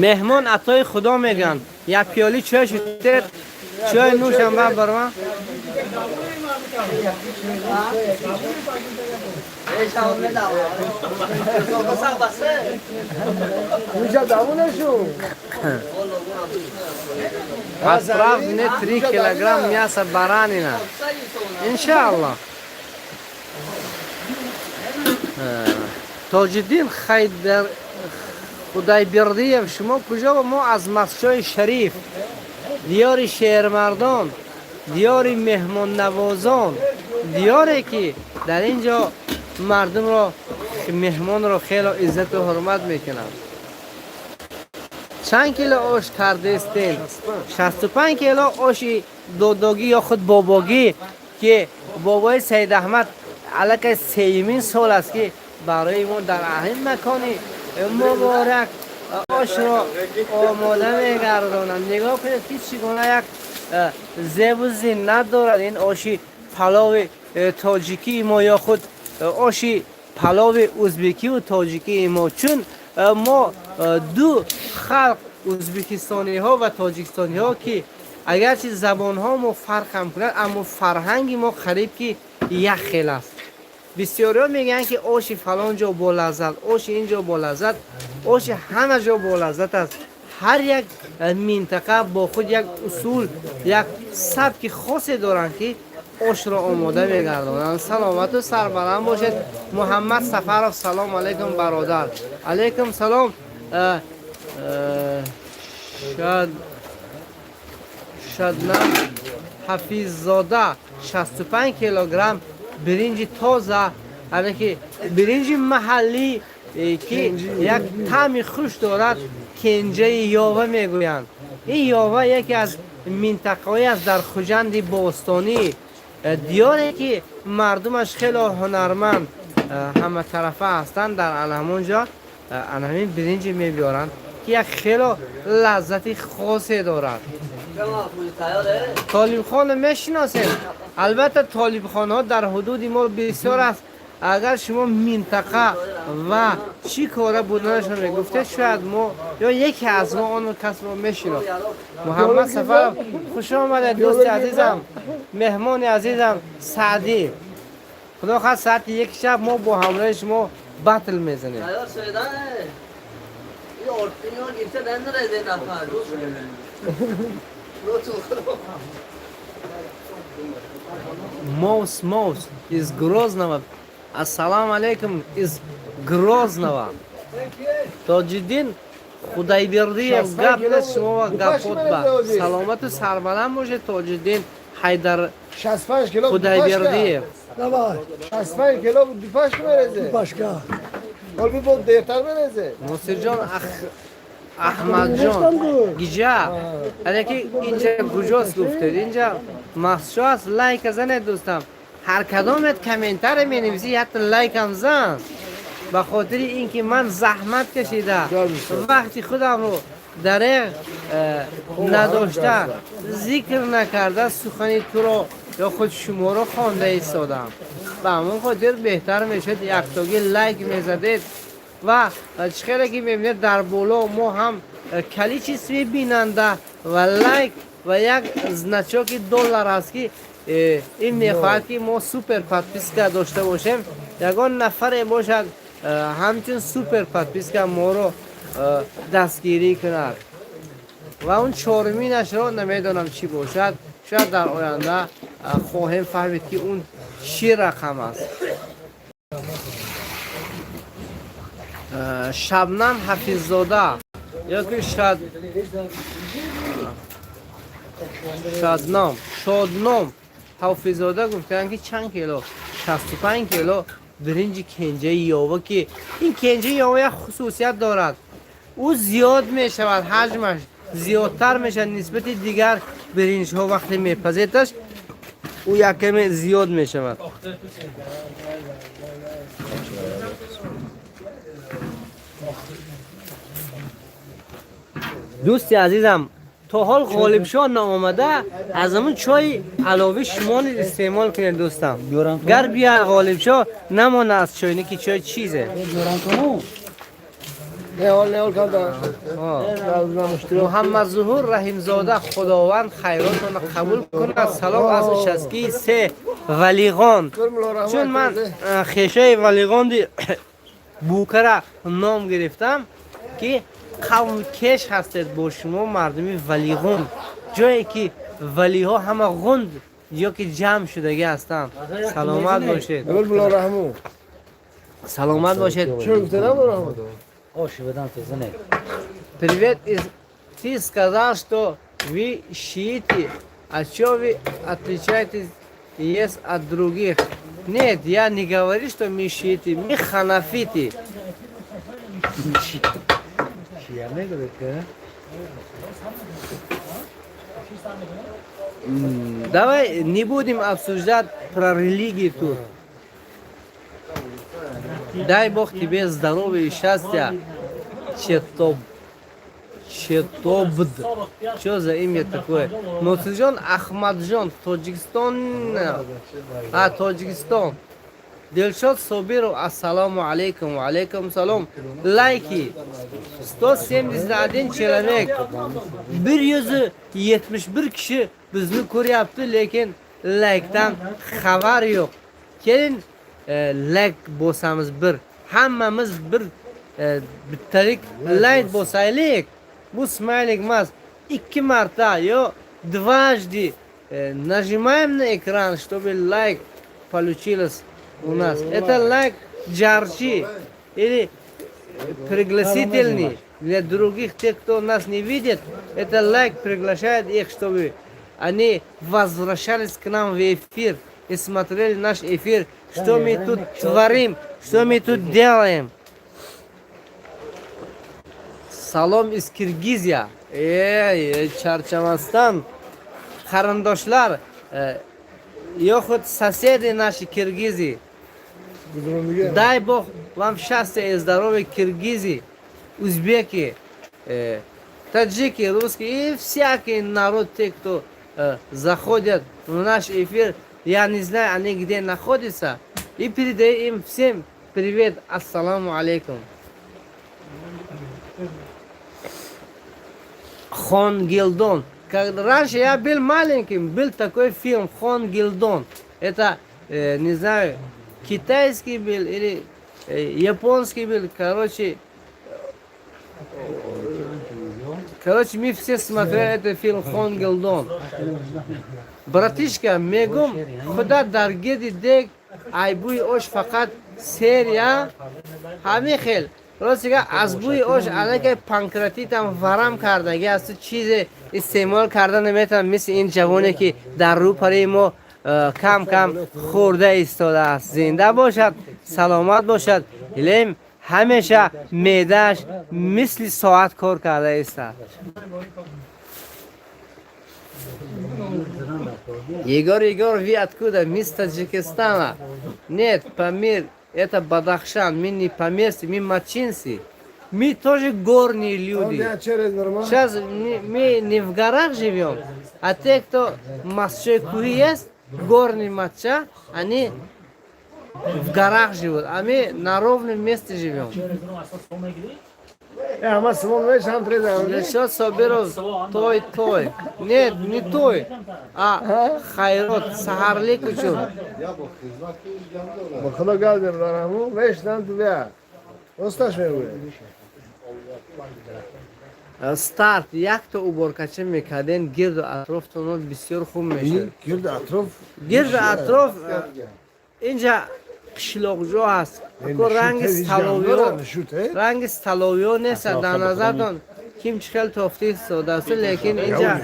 Меҳмон атои Худо мегӯянд. Як пиёли чой шутед, чой нӯшам ба барма. Отправь мне 3 килограмм мяса баранина. Иншаллах. Тоҷиддин Хайдар Худайбердиев, шумо куҷо? Мо аз Масчои Шариф, диёри шермардон, диёри меҳмоннавозон, диёре ки дар ин ҷо мардумро, меҳмонро хело иззату ҳурмат мекунанд. Чанд кило ош кардестен? 65 кило оши додогӣ ё худ бобогӣ, ки бобои Саид Аҳмад аллакай сеюмин сол аст, ки барои мо дар ҳамин макони муборак ошро омода мегардонанд. Нигоҳ кунед, ки чӣ гуна як зебу зиннат дорад ин оши палови тоҷикии мо ё худ оши палови узбекиву тоҷикии мо, чун мо ду халқ, узбекистониҳо ва тоҷикистониҳо, ки агарчи забонҳо мо фарқ ҳам кунад, аммо фарҳанги мо қариб ки як хел аст. Бисёриҳо мегӯянд, ки оши фалон ҷо болаззат, оши ин ҷо болаззат, оши ҳама ҷо болаззат аст. Ҳар як минтақа бо худ як усул, як сабки хосе доранд, ки ошро омода мегардонанд. Саломату сарбаланд бошед. Муҳаммад Сафаров, салом алайкум, бародар. Алайкум салом. Шаднам Ҳафиззода, 65 килограмм биринҷи тоза, яъне ки биринҷи маҳаллӣ, ки як таъми хуш дорад, кенҷаи Ёва мегӯянд. Ин Ёва яке аз минтақаҳое аст дар Хуҷанди бостонӣ, диёре ки мардумаш хело ҳунарманд, ҳаматарафа ҳастанд. Дар ана ҳамон ҷо ана ҳамин биринҷи мебиёранд, ки як хело лаззати хосе дорад. Толибхонро мешиносем? Албатта, толибхонаҳо дар ҳудуди мо бисёр аст. Агар шумо минтақа ва чӣ кора буданашро мегуфтед, шояд мо ё яке аз мо он касро мешинохт. Муҳаммад Сафаров, хуш омадед, дӯсти азизам, меҳмони азизам Саъдӣ. Худо хоҳад, соати 1 шаб мо бо ҳамроҳи шумо батл мезанем. Моус Моус из Грозного. Ассалому алейкум из Грозного. Тоҷиддин Худайбердиев, гап нест, шумо ва гапот ба. Саломату сарбаланд бошед, Тоҷиддин Ҳайдар 65 кило. Худайбердиев. Давай. 65 кило дупаш мерезе. Başka. Ҳол бо дертар мерезе. Носирҷон Аҳмадҷон гиҷа яъне ки инҷа куҷост гуфтед, инҷа Мастшо аст. Лайка занед, дӯстам. Ҳар кадомет комментарий менависӣ, ҳатто лайкам зан, ба хотири ин ки ман заҳмат кашида, вақти худамро дареғ надошта, зикр накарда, сухани туро ё худ шуморо хонда истодам. Ба ҳамон хотир беҳтар мешуд, яктоги лайк мезадед. Ва чӣ хеле ки мебинед, дар боло мо ҳам количествои бинанда ва лайк ва як значоки доллар аст, ки ин мехоҳад, ки мо супер подписка дошта бошем. Ягон нафаре бошад, ҳамчун супер подписка моро дастгирӣ кунад. Ва он чоруминашро намедонам, чӣ бошад. Шояд дар оянда хоҳем фаҳмид, ки он чӣ рақам аст. Шабнам Ҳафиззода ё ки шадном, Шодном Ҳофиззода гуфтанд, ки чанд кило? 65 кило биринҷи кенҷаи ёва, ки ин кенҷаи ёва як хусусият дорад: ӯ зиёд мешавад, ҳаҷмаш зиёдтар мешавад нисбати дигар биринҷҳо. Вақте мепазедаш, ӯ яккаме зиёд мешавад. Дӯсти азизам, то ҳол Ғолибшоҳ наомада, аз ҳамун чойи аловӣ шумо низ истеъмол кунед, дӯстам. Гар бия Ғолибшоҳ, намона аз чойники чой чизе. Муҳаммадзуҳур Раҳимзода, Худованд хайротонро қабул кунад. Салом аз участкаи се, Валиғон. Чун ман хешаи Валиғонди Букара ном гирифтам, ки қавм кеш ҳастед бо шумо, мардуми Валиғон, ҷое ки валиҳо ҳама ғунд ё ки ҷамъ шудагӣ ҳастанд. Саломат бошед, саломат бошед. Привет из. Ты сказал, что вы шииты. А что вы отличаетесь есть от других? Нет, я не говорю, что мы шииты, мы ханафиты. Шия мегӯяд, ки Давай не будем обсуждать про религию тут. Дай Бог тебе здоровья и счастья. Четоб. Четобд. Что за имя такое? Носиджон Ахмаджон. Тоҷикистон. А, Тоҷикистон. Дилшод Собиров, ассалому алейкум, ва алейкум салом. Лайки. 171 человек. 171 kishi bizni ko'ryapti, lekin laykdan xabar yo'q. Keling, layk bosamiz bir. Hammamiz bir bittalik layk bosaylik. Bu smaylik emas. Ikki marta yo дважды нажимаем на экран, чтобы лайк получилось у нас. Это лайк жарчи или пригласительный для других, тех, кто нас не видит. Это лайк приглашает их, чтобы они возвращались к нам в эфир и смотрели наш эфир, что мы тут творим, что мы тут делаем. Салом из Киргизия. Ey, charchamasdan qarindoshlar, yoxud соседи наши киргизы. Дай Бог вам счастья и здоровья, киргизы, узбеки, таджики, русские и всякий народ, те, кто заходят в наш эфир. Я не знаю, они где находятся. И передаю им всем привет. Ассаламу алейкум. Хон Гилдон. Когда раньше я был маленьким, был такой фильм «Хон Гилдон». Это, не знаю, китайский был или японский был. Короче, мы все смотрели этот фильм «Хон Гилдон». Братишка, мегум, худа дар гирди дег ай бӯи ош фақат серия ҳамин хел. Ростига, аз бӯи ош аллакай панкреатитам варам кардаги асту, чизе истеъмол карда наметавонам, мисли ин ҷавоне, ки дар рӯпараи мо кам кам хӯрда истодааст. Зинда бошад, саломат бошад. Илем. Ҳамеша меъдааш мисли соат кор карда истад. Егор, Егор, вы откуда? Мы с Таджикистана. Нет, Памир, это Бадахшан. Мы не памирцы, мы мачинцы. Мы тоже горные люди. Сейчас мы не в горах живем, а те, кто мачой куи есть, горный мача, они в горах живут, а мы на ровном месте живем. Насчет Собиров той той. Нет, не той, а Хайрот, Сахарли Кучур. Старт якто уборкача мекарден, гирду атрофтонро бисёр хуб мешуд. Гирду атроф? Гирду атроф инҷа қишлоқҷо ҳаст. Ранги столовиё, ранги столовиё нест дар назартон. Ким чӣ хел тофти истодааст, лекин инҷа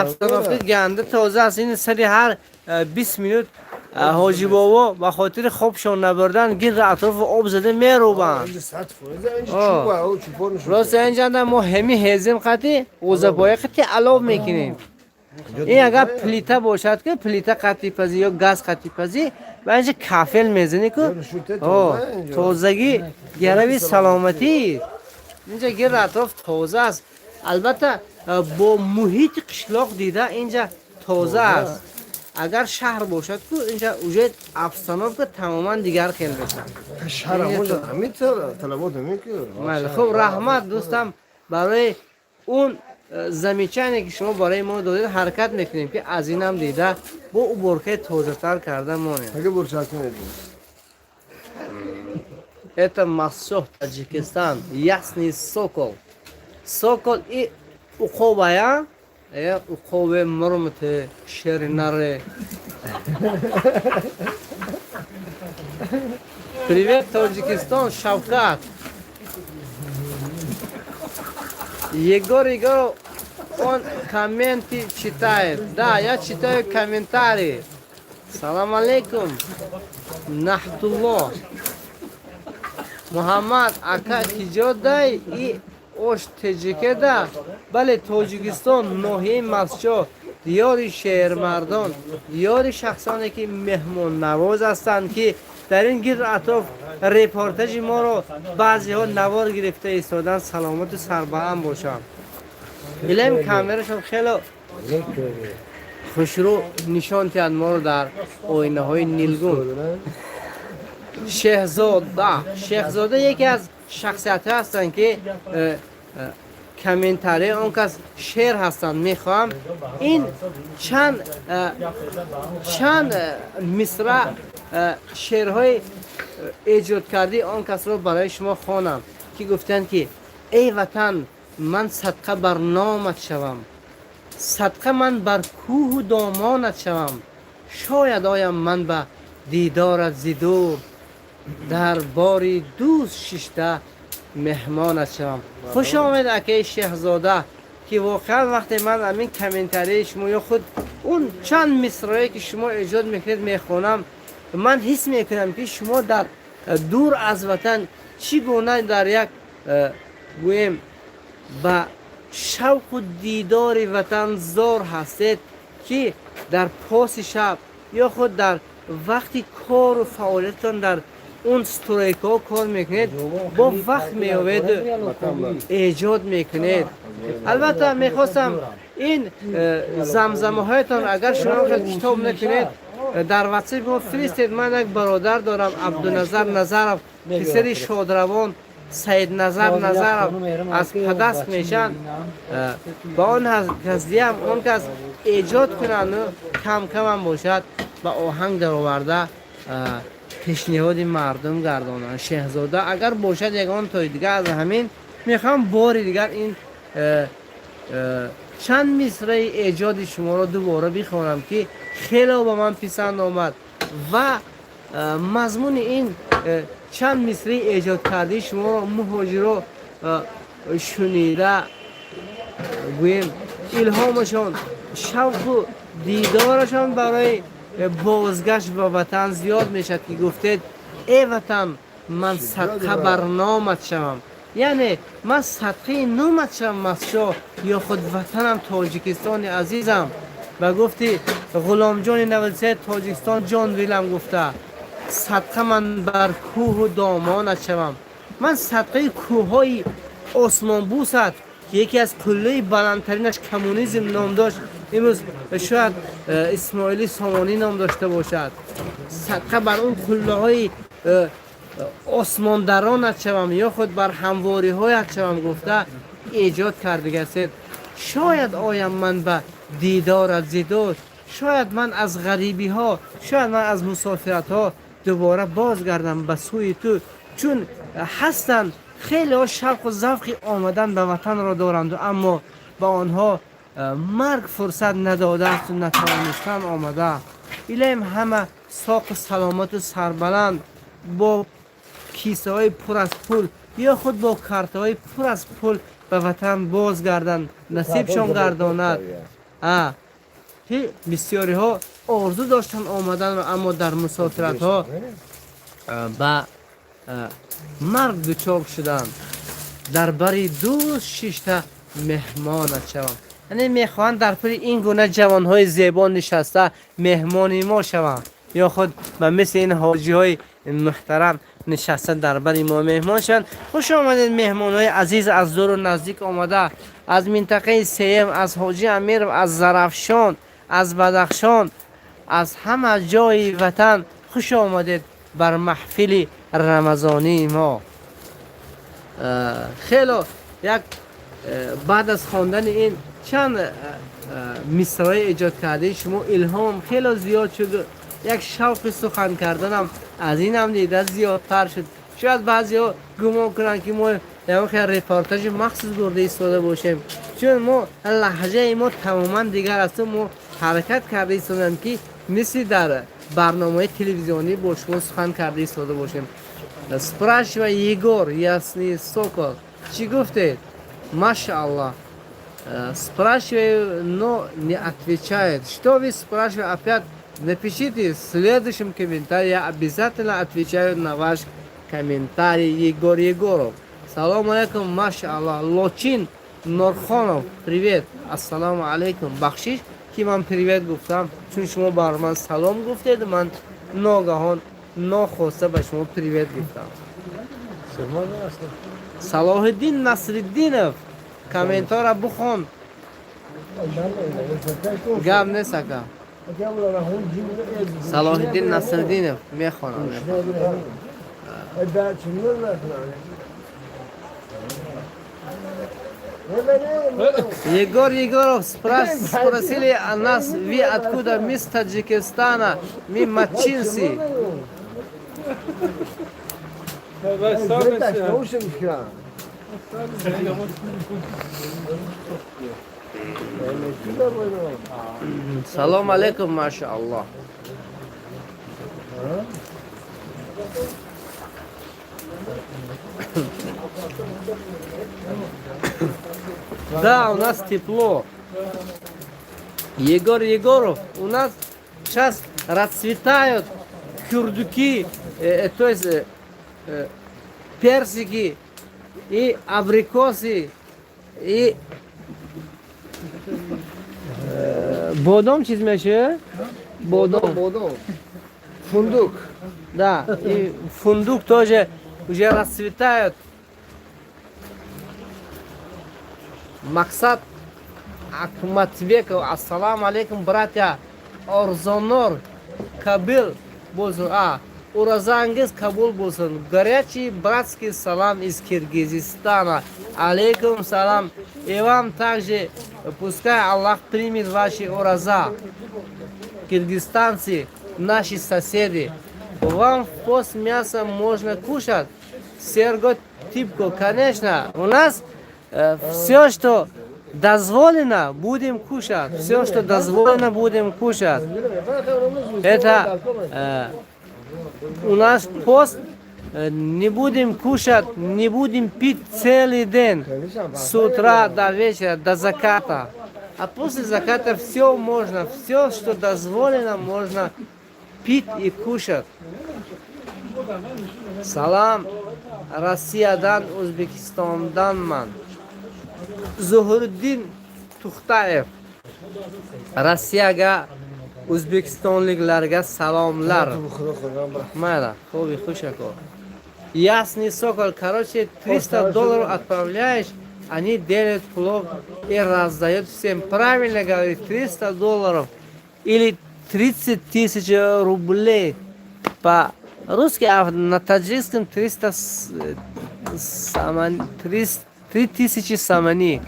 обстановка ганда тоза аст. Ин сари ҳар 20 минут ҳоҷибобо ба хотири хобшон набурдан гирду атрофу об зада мерӯбанд. Рост, инҷа мо ҳеми ҳезим қати ғӯзапоя қати алов мекунем. Ин агар плита бошад, ки плита қати пазӣ ё газ қати пазӣ, ва инҷа кафел мезанӣ ку тозагӣ гарави саломатӣ. Инҷа гирду атроф тоза аст. Албатта, бо муҳити қишлоқ дида инҷа тоза аст. Агар шаҳр бошад ку инҷа уже обстановка тамоман дигар хел мешавад. Хуб, раҳмат, дӯстам, барои он замечание, ки шумо барои мо додед. Ҳаракат мекунем, ки аз инам дида бо уборкаи тозатар карда монем. Это Мастчоҳ, Таджикистан, ясный сокол. Сокол и уқобая, уқобе мурмте шери наре. Привет, Таджикистан, Шавкат. Егор Егоров, он комменты читает. Да, я читаю комментарии. Салам алейкум. Нахтулло. Муҳаммад ака, киҷодай и ош теҷикеда? Бале, Тоҷикистон, ноҳияи Мастчоҳ, диёри шеърмардон, диёри шахсоне, ки меҳмоннавоз ҳастанд, ки дар ин гирду атроф репортажи моро баъзеҳо навор гирифта истоданд. Саломату сарбаланд бошанд. Билем, камерашон хело хушрӯ нишон диҳад моро дар оинаҳои нилгун. Шеҳзода, Шеҳзода яке аз шахсиятҳое ҳастанд, ки комментарии он кас шеър ҳастанд. Мехоҳам ин чанд мисра шеърҳои эҷодкардии он касро барои шумо хонам, ки гуфтанд, ки эй ватан, ман садқа бар номат шавам, садқа ман бар кӯҳу домонат шавам, шояд оям ман ба дидорат зи дур, дар бори дӯст шишта меҳмонат шавам. Хуш омед, акаи Шеҳзода, ки воқеан вақте ман амин комментарии шумо ё худ он чанд мисрое, ки шумо эҷод мекунед, мехонам, ман ҳис мекунам, ки шумо дар дур аз ватан чӣ гуна дар як гӯем ба шавқу дидори ватан зор ҳастед, ки дар поси шаб ё худ дар вақти кору фаъолиятон дар он стройкаҳо кор мекунед, бо вақт меёбед, эҷод мекунед. Албатта, мехостам ин замзамаҳоятон, агар шумо китоб накунед, дар ватсап мо фиристед. Ман як бародар дорам, Абдуназар Назаров, писари шодравон Саидназар Назаров, аз падаст мешанд. Ба он кас диям, он кас эҷод кунанду кам камам бошад, ба оҳанг дароварда пешниҳоди мардум гардонанд. Шеҳзода, агар бошад ягон тои дигар аз ҳамин, мехоҳам бори дигар ин чанд мисраи эҷоди шуморо дубора бихонам, ки хело ба ман писанд омад ва мазмуни ин чанд мисраи эҷодкардии шуморо муҳоҷиро шунида, гӯем, илҳомашон, шавқу дидорашон барои бозгашт ба ватан зиёд мешавад, ки гуфтед: эй ватан, Ман садқа бар номат шавам, яъне ман садқаи номат шавам, Масшо ё худ ватанам, Тоҷикистони азизам. Ба гуфти Ғуломҷони навилсе, Тоҷикистон ҷон дилам гуфта, садқа ман бар кӯҳу домонат шавам. Ман садқаи кӯҳҳои осмонбусат, ки яке аз қуллаи баландтаринаш коммунизм ном дошт, имрӯз шояд Исмоили Сомонӣ ном дошта бошад, садқа бар он қуллаҳои осмондаронат шавам ё худ бар ҳамвориҳоят шавам гуфта эҷод кардагастед. Шояд оям ман ба дидорат зидод, шояд ман аз ғарибиҳо, шояд ман аз мусофиратҳо дубора бозгардам ба сӯи ту, чун ҳастанд хелеҳо шавқу завқи омадан ба ватанро доранду, аммо ба онҳо марг фурсат надодаасту натавонистан омада. Илоҳим, ҳама соқу саломату сарбаланд, бо кисаҳои пур аз пул ё худ бо картаҳои пур аз пул ба ватан бозгарданд, насибшон гардонад, ки бисёриҳо орзу доштанд омаданро, аммо дар мусофиратҳо ба марг дучор шуданд. Дар бари дӯст шишта меҳмонат шавам, яъне мехоҳанд дар пури ин гуна ҷавонҳои зебо нишаста меҳмони мо шаванд ё худ ба мисли ин ҳоҷиҳои муҳтарам нишаста дар бари мо меҳмон шаванд. Хуш омадед, меҳмонҳои азиз, аз дуру наздик омада, аз минтақаи сеюм, аз Ҳоҷи Амиров, аз Зарафшон, аз Бадахшон, аз ҳама ҷои ватан. Хуш омадед бар маҳфили рамазонии мо. Хело як баъд аз хондани ин чанд мисраи эҷод кардаи шумо илҳом хело зиёд шуд, як шавқи сухан карданам аз инам дида зиёдтар шуд. Шояд баъзеҳо гумон кунанд, ки мо ягон хел репортажи махсус бурда истода бошем, чун мо лаҳҷаи мо тамоман дигар асту мо ҳаракат карда истодам, ки мисли дар барномаи телевизионӣ бо шумо сухан карда истода бошем. Спрашивай, Егор, ясный сокол. Чӣ гуфтед? Машааллах. Спрашиваю, но не отвечает. Что вы спрашиваете? Опять напишите в следующем комментарии, я обязательно отвечаю на ваш комментарий, Егор Егоров. Салом алейкум, машааллах. Лочин Норхонов, привет. Ассалому алейкум. Бахшиш, ки ман привет гуфтам, чун шумо бар ман салом гуфтед, ман ногаҳон нохоста ба шумо привет гуфтам. Салоҳиддин Насриддинов, комментора бухон. Гап нест, ака. Салоҳиддин Насриддинов, мехонам. Егор Егоров, спросили о нас, вы откуда? Мы с Таджикистана, мы мачинцы. Салом алейкум, машааллоҳ. Да, у нас тепло. Егор Егоров, у нас сейчас расцветают курдюки, то есть персики и абрикосы, и бодом чиз меше? Бодом. Бодом. Фундук. Да, и фундук тоже уже расцветают. Максат Акматбеков, ассалому алейкум, братья. Орзонор Кабил bo'lsin. А, уразанgiz qabul bo'lsin. Горячий братский салам из Киргизистана. Алейкум салам. И вам также, пускай Аллах примет ваши ураза. Киргизстанцы, наши соседи. Вам в пост мясо можно кушать? Серго Типко, конечно. У нас все, что дозволено, будем кушать. Все, что дозволено, будем кушать. Это у нас пост, не будем кушать, не будем пить целый день. С утра до вечера, до заката. А после заката все можно, все, что дозволено, можно пить и кушать. Салам Россиядан, O'zbekistondanman. Zuhriddin Tuxtayev. Rossiyaga, o'zbekistonliklarga salomlar. Mayli, хуби, хуш, ако. Ясный сокол, короче, 300 долларов отправляешь, они делают плов и раздают всем. Правильно говорит, 300 долларов или 30 тысяч рублей по-русски, а на таджикском 300 саман, 300 3000 сомони.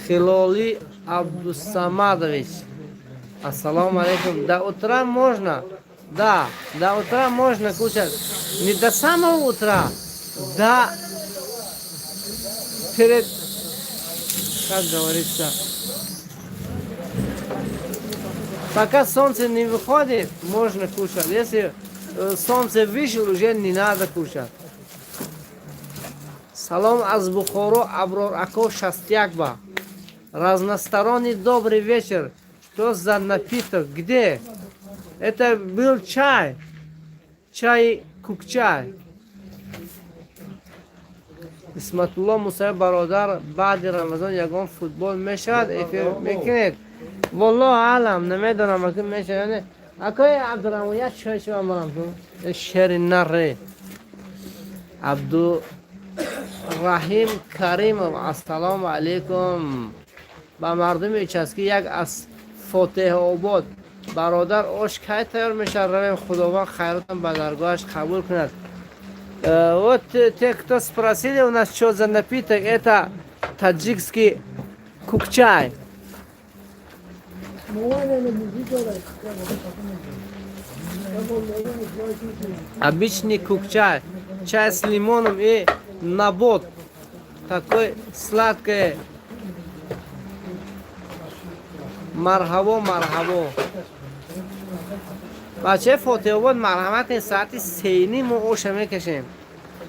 Хилоли Абдусамадович. Ассаламу алейкум. До утра можно? Да, до утра можно кушать. Не до самого утра, до перед, как говорится, пока солнце не выходит, можно кушать. Если солнце вышло, уже не надо кушать. Салом аз Бухоро, Аброр ако 61 ба. Разносторонний добрый вечер. Что за напиток? Где? Это был чай. Чай кукчай. Исматулло Мусаев, бародар, баъди Рамазон ягон футбол мешавад, эфир мекунед? Валлоҳ аълам, намедонам, аки мешавад. Акои Абдураҳмон, як чой шума марам ту шери наре. Абдураҳим Каримов, ассалому алайкум ба мардуми участки як аз Фотеҳобод. Бародар, ош кай тайёр мешавад, равем? Худованд хайротам ба даргоҳаш қабул кунад. Вот те, кто спросили у нас, что за напиток, это таджикский кукчай. Обычный кукчай. Чай с лимоном и набот. Такой сладкое. Марҳабо, марҳабо. Бачаи Фотиҳобод, марҳамат кунед, соати 3:30 мо оша мекашем.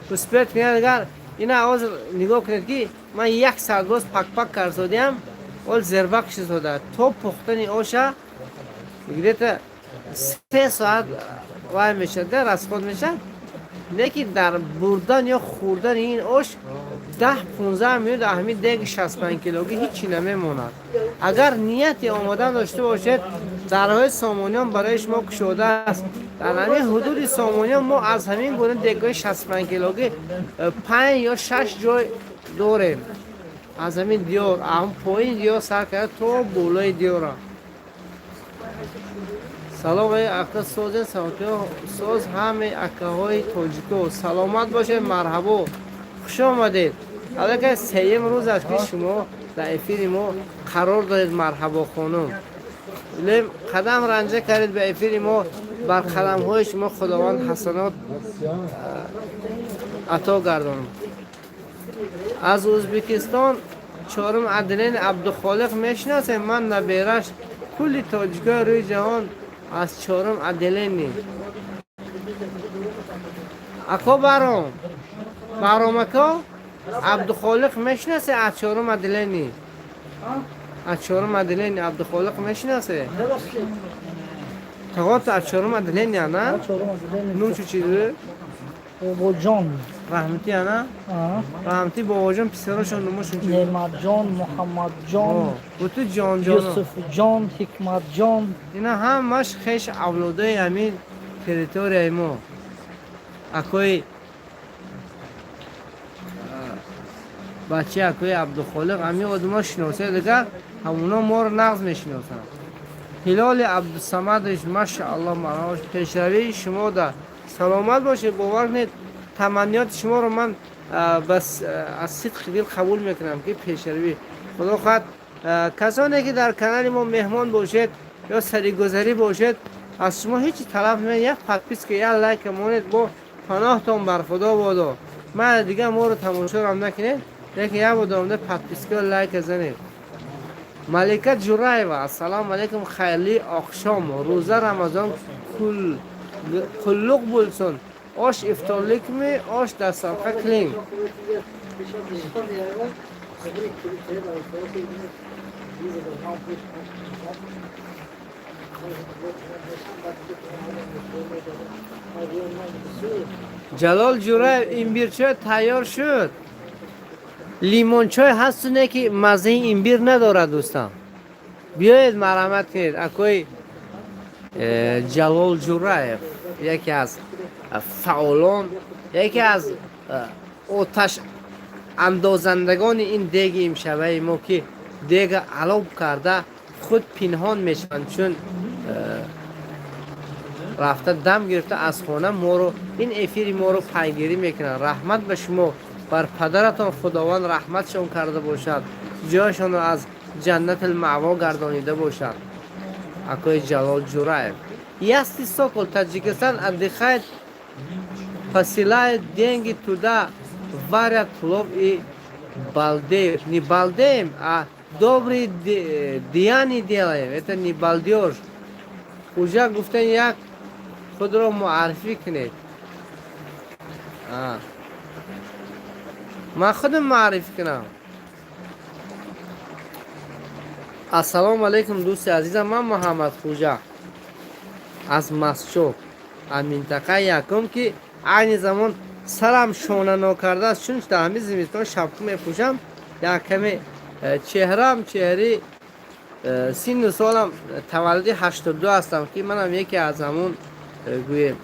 Успеть кунед, агар ина ҳозир нигоҳ кунед, ки ман як соат боз пак-пак карсодиам, ол зербак шизода. То пухтани оша где-то 3 соат вай мешавад, да, расход мешавад. Лекин дар бурдан ё хӯрдани ин ош 10-15 минут ҳамин деги 65 килогӣ ҳичи намемонад. Агар нияти омодан дошта бошед, дарҳои Сомониён барои шумо кушода аст. Дар ҳамин ҳудуди Сомониён мо аз ҳамин гуна дегҳои 65 килогӣ панҷ ё шаш ҷой дорем. Аз ҳамин диёр, ҳам поини диёр сар карда то болои диёра. Салом ай ака, созен, соз ҳамаи акаҳои тоҷико, саломат бошед, марҳабо, хуш омадед. Аллакай сеюм рӯз аст, ки шумо дар эфири мо қарор доред. Марҳабо, хонум, лем қадам ранҷа кардед ба эфири мо, бар қадамҳои шумо Худованд ҳасанот ато гардонад. Аз Ӯзбекистон, чорум отделение, Абдухолиқ мешиносем? Ман набераш. Кулли тоҷикои рӯи ҷаҳон аз чорум отделение. Ако Баром, Баром ако, Абдухолиқ мешиносе аз чорум отделение? Аз чорум отделение Абдухолиқ мешиносе? Тағото аз чорум отделение, на? Нумчу чӣ? Бобоҷон. Раҳматӣ, ана раҳматӣ бобоҷон, писарошон нумошон чӣ? Неъматҷон, Муҳаммадҷон. Буту ҷонҷон. Юсуфҷон, Ҳикматҷон. Ина ҳамаш хеш авлодои ҳамин территорияи мо. Акои бачаи акои Абдухолиқ, ҳамин одамҳо шиносия, дигар ҳамуно моро нағз мешиносанд. Ҳилоли Абдусамадович, машаалло, марҳабо, пешравии шумо да саломат бошед. Бовар кунед, таманниёти шуморо ман бас аз сидқи дил қабул мекунам, ки пешравӣ худо хоҳад. Касоне ки дар канали мо меҳмон бошед ё саригузарӣ бошед, аз шумо ҳеҷ талаб не, як подписка, як лайка монед, бо паноҳтон бар Худо бодо. Ман дигар моро тамошорам накунед, лекин як бор доромда подписка, лайка занед. Малика Ҷураева, ассалому алайкум, хайрли oqshom, рӯза Рамазон qutlug' bo'lsin. Osh iftorlikmi? Osh dasturxon qiling. Ҷалол Ҷураев, имбирчой тайёр шуд. Лимончой ҳасту не, ки маззаи имбир надорад. Дӯстам, биёед, марҳамат кунед. Акои Ҷалол Ҷураев яке аз фаъолон, яке аз оташ андозандагони ин деги имшабаи мо, ки дега алоб карда худ пинҳон мешаванд, чун рафта дам гирифта аз хона моро, ин эфири моро пайгирӣ мекунанд. Раҳмат ба шумо, бар падаратон Худованд раҳматшон карда бошад, ҷояшонро аз Ҷаннатил Маъво гардонида бошад. Акои Ҷалол Ҷураев. Ясный Сокол, Таджикистан отдыхает, посылают деньги туда, варят плов и балдеют. Не балдеем, а добрые деяния делаем, это не балдеж. Уже гуфтан, як худро муаррифӣ кунед. Ман худам муаррифӣ кунам? Ассалому алайкум, дӯсти азизам. Ман Муҳаммад Хуҷа аз Масчок, аз минтақаи якум, ки айни замон сарам шона нокардааст, чун дар ҳамин зимистон шапка мепӯшам. Як каме чеҳраам чеҳраи синну солам, таваллуди 82 ҳастам, ки манам яке аз ҳамун гӯем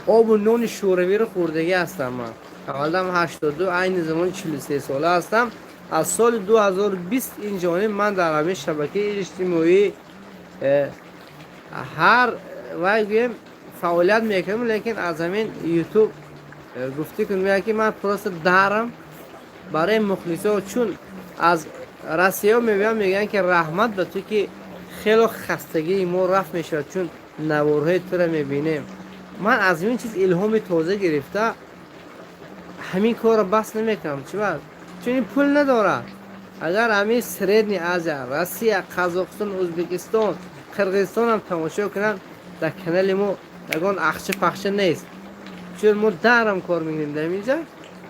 обу нони шӯравиро хӯрдагӣ ҳастам. Ман таваллудам 82, айни замон 43 сола ҳастам. Аз соли 2020 ин ҷониб ман дар ҳамин шабакаи иҷтимоӣ ҳар вай гӯем фаъолият мекунам, лекин аз ҳамин Ютуб гуфтӣ кун меяд, ки ман просто дарам барои мухлисо, чун аз Россия мебиям, мегӯянд, ки раҳмат ба ту, ки хело хастагии мо рафт мешавад, чун наворҳои туро мебинем. Ман аз ин чиз илҳоми тоза гирифта, ҳамин корро бас намекунам. Чиба? Чун ин пул надорад. Агар ҳамин Средний Азия, Россия, Қазоқистон, Ӯзбекистон, Қирғизистонам тамошо кунанд, дар канали мо ягон ахча пахча нест, чун мо дарам кор мекунем дар инҷа.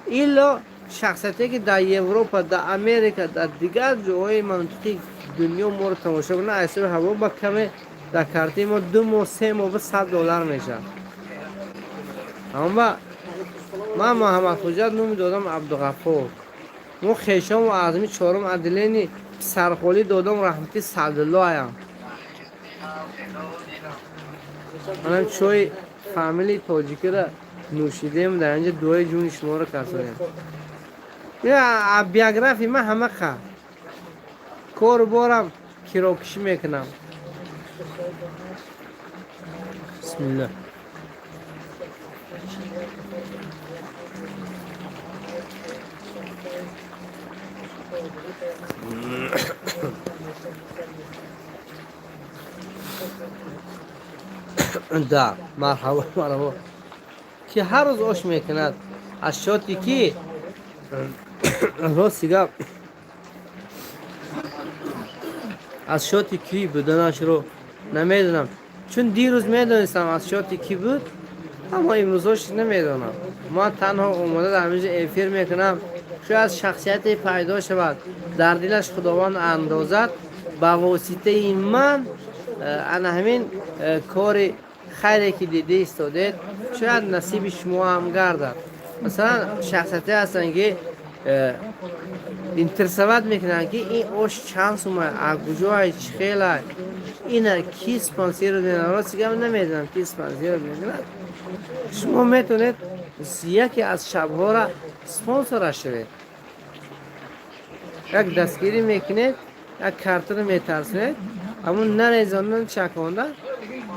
Илло шахсияте, ки дар Европа, дар Америка, дар дигар ҷоҳои мантиқи дунё моро тамошо кунанд, аз ҳисоби ҳаво ба каме дар картаи мо 2 моҳ, 3 моҳ ба 100 доллар мешавад. Амба ман Муҳаммад Хуҷат, номи додам Абдуғаффор. Мо хешому азми чорум отделение писархолӣ додам раҳмати Саъдуллоаям. Манам чои фамилии тоҷикиро нӯшидем, дар инҷа дуои ҷуни шуморо касонем. Биографии ман ҳама қа кору борам кирокишӣ мекунам. Бисмиллаҳ. Да, марҳабо, марҳабо. Ки ҳар рӯз ош мекунад аз шоти ки, рости гап, аз шоти кӣ буданашро намедонам, чун дирӯз медонистам аз шоти кӣ буд, аммо имрӯзош намедонам. Ман танҳо омода дар ҳаминҷо эфир мекунам. Шояд шахсияте пайдо шавад, дар дилаш Худованд андозад, ба воситаи ман ана ҳамин кори хайре, ки дида истодед, шояд насиби шумо ҳам гардад. Масалан, шахсияте ҳастанд, ки интересовать мекунанд, ки ин ош чанд сума, аз куҷоай, чӣ хелай, ина ки спонсор мекунад. Рости гап, намедонам, ки спонсор мекунад. Шумо метавонед яке аз шабҳоро спонсора шавед. Як дастгирӣ мекунед, як картаро метарсонед, ҳамун нарезондан чаконда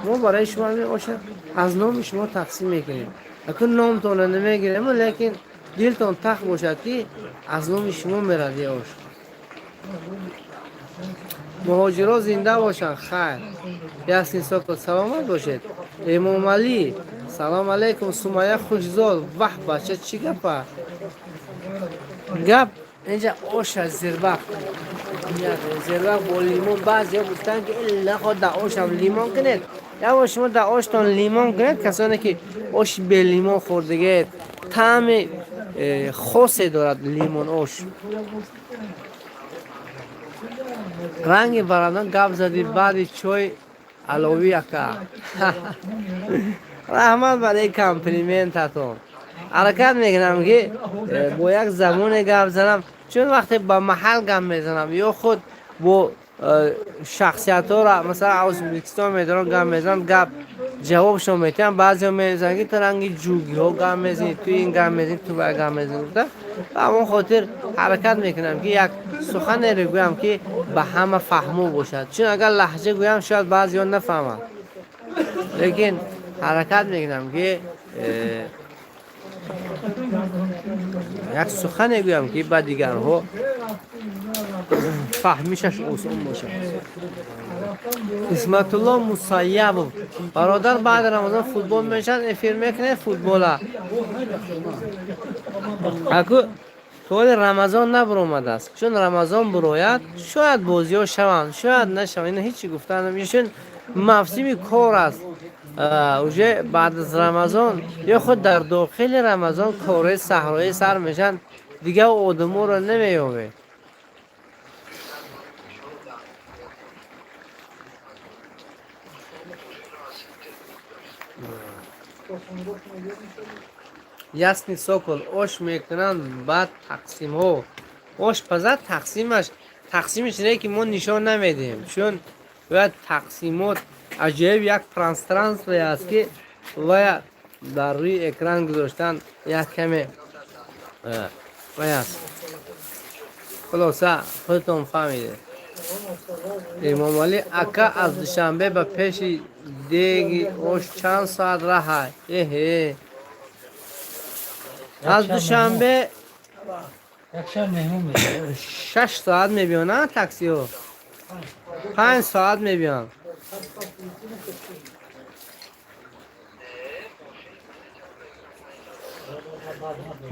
мо барои шумо ҳамин оша аз номи шумо тақсим мекунем. Акун номтонро намегирем, лекин дилтон тах бошад, ки аз номи шумо мерад е ош. Муҳоҷиро зинда бошанд. Хайр, Ясни Сокол, саломат бошед. Эмомалӣ, салом алейкум. Сумая Хушзод, ваҳ, бача, чӣ гапа? Гап инҷа оша зирбақ, зирбақ бо лимон. Баъзеҳо гуфтанд, ки наход дар ошам лимон кунед. Як бор шумо дар оштон лимон кунед. Касоне, ки оши белимон хӯрдагиед, таъми хосе дорад лимон ош. Ранги барандан гап задӣ баъди чой аловӣ, ака. Раҳмат барои комплиментатон. Ҳаракат мекунам, ки бо як забоне гап занам, чун вақте ба маҳал гап мезанам ё худ бо шахсиятҳоро, масалан, аз Ӯзбекистон медорам, гап мезанам, гап ҷавобшон метиҳам, баъзеҳо мезананд, ки ту ранги ҷугиҳо гап мезанӣ, ту ин гап мезанӣ, ту вай гап мезанӣ гуфта. Ба ҳамон хотир ҳаракат мекунам, ки як суханеро гӯям, ки ба ҳама фаҳмо бошад, чун агар лаҳҷа гӯям, шояд баъзеҳо нафаҳманд, лекин ҳаракат мекунам, ки як сухане гӯям, ки ба дигарҳо фаҳмишаш осон бошад. Исматулло Мусайябов, бародар, баъди Рамазон футбол мешавад, эфир мекунед футбола? Аку, толи Рамазон набуромадааст, чун Рамазон бурояд, шояд бозиҳо шаванд, шояд нашаванд, ина ҳечи гуфта намешавад, чун мавсими кор аст. Уже баъд аз Рамазон ё худ дар дохили Рамазон корҳои саҳроӣ сар мешаванд, дигар одаморо намеёбед. Ясный Сокол, ош мекунанд, баъд тақсимҳо, ош пазад, тақсимаш, тақсимиш не, ки мо нишон намедиҳем, чун бояд тақсимот аҷоиб як пространствое аст, ки вая дар рӯи экран гузоштан як каме вай аст. Хулоса, худатон фаҳмидед. Эмомалӣ ака, аз Душанбе ба пеши деги ош чанд соат раҳай? Эҳе, аз Душанбе 6 соат мебиён, а таксиҳо 5 соат мебиён.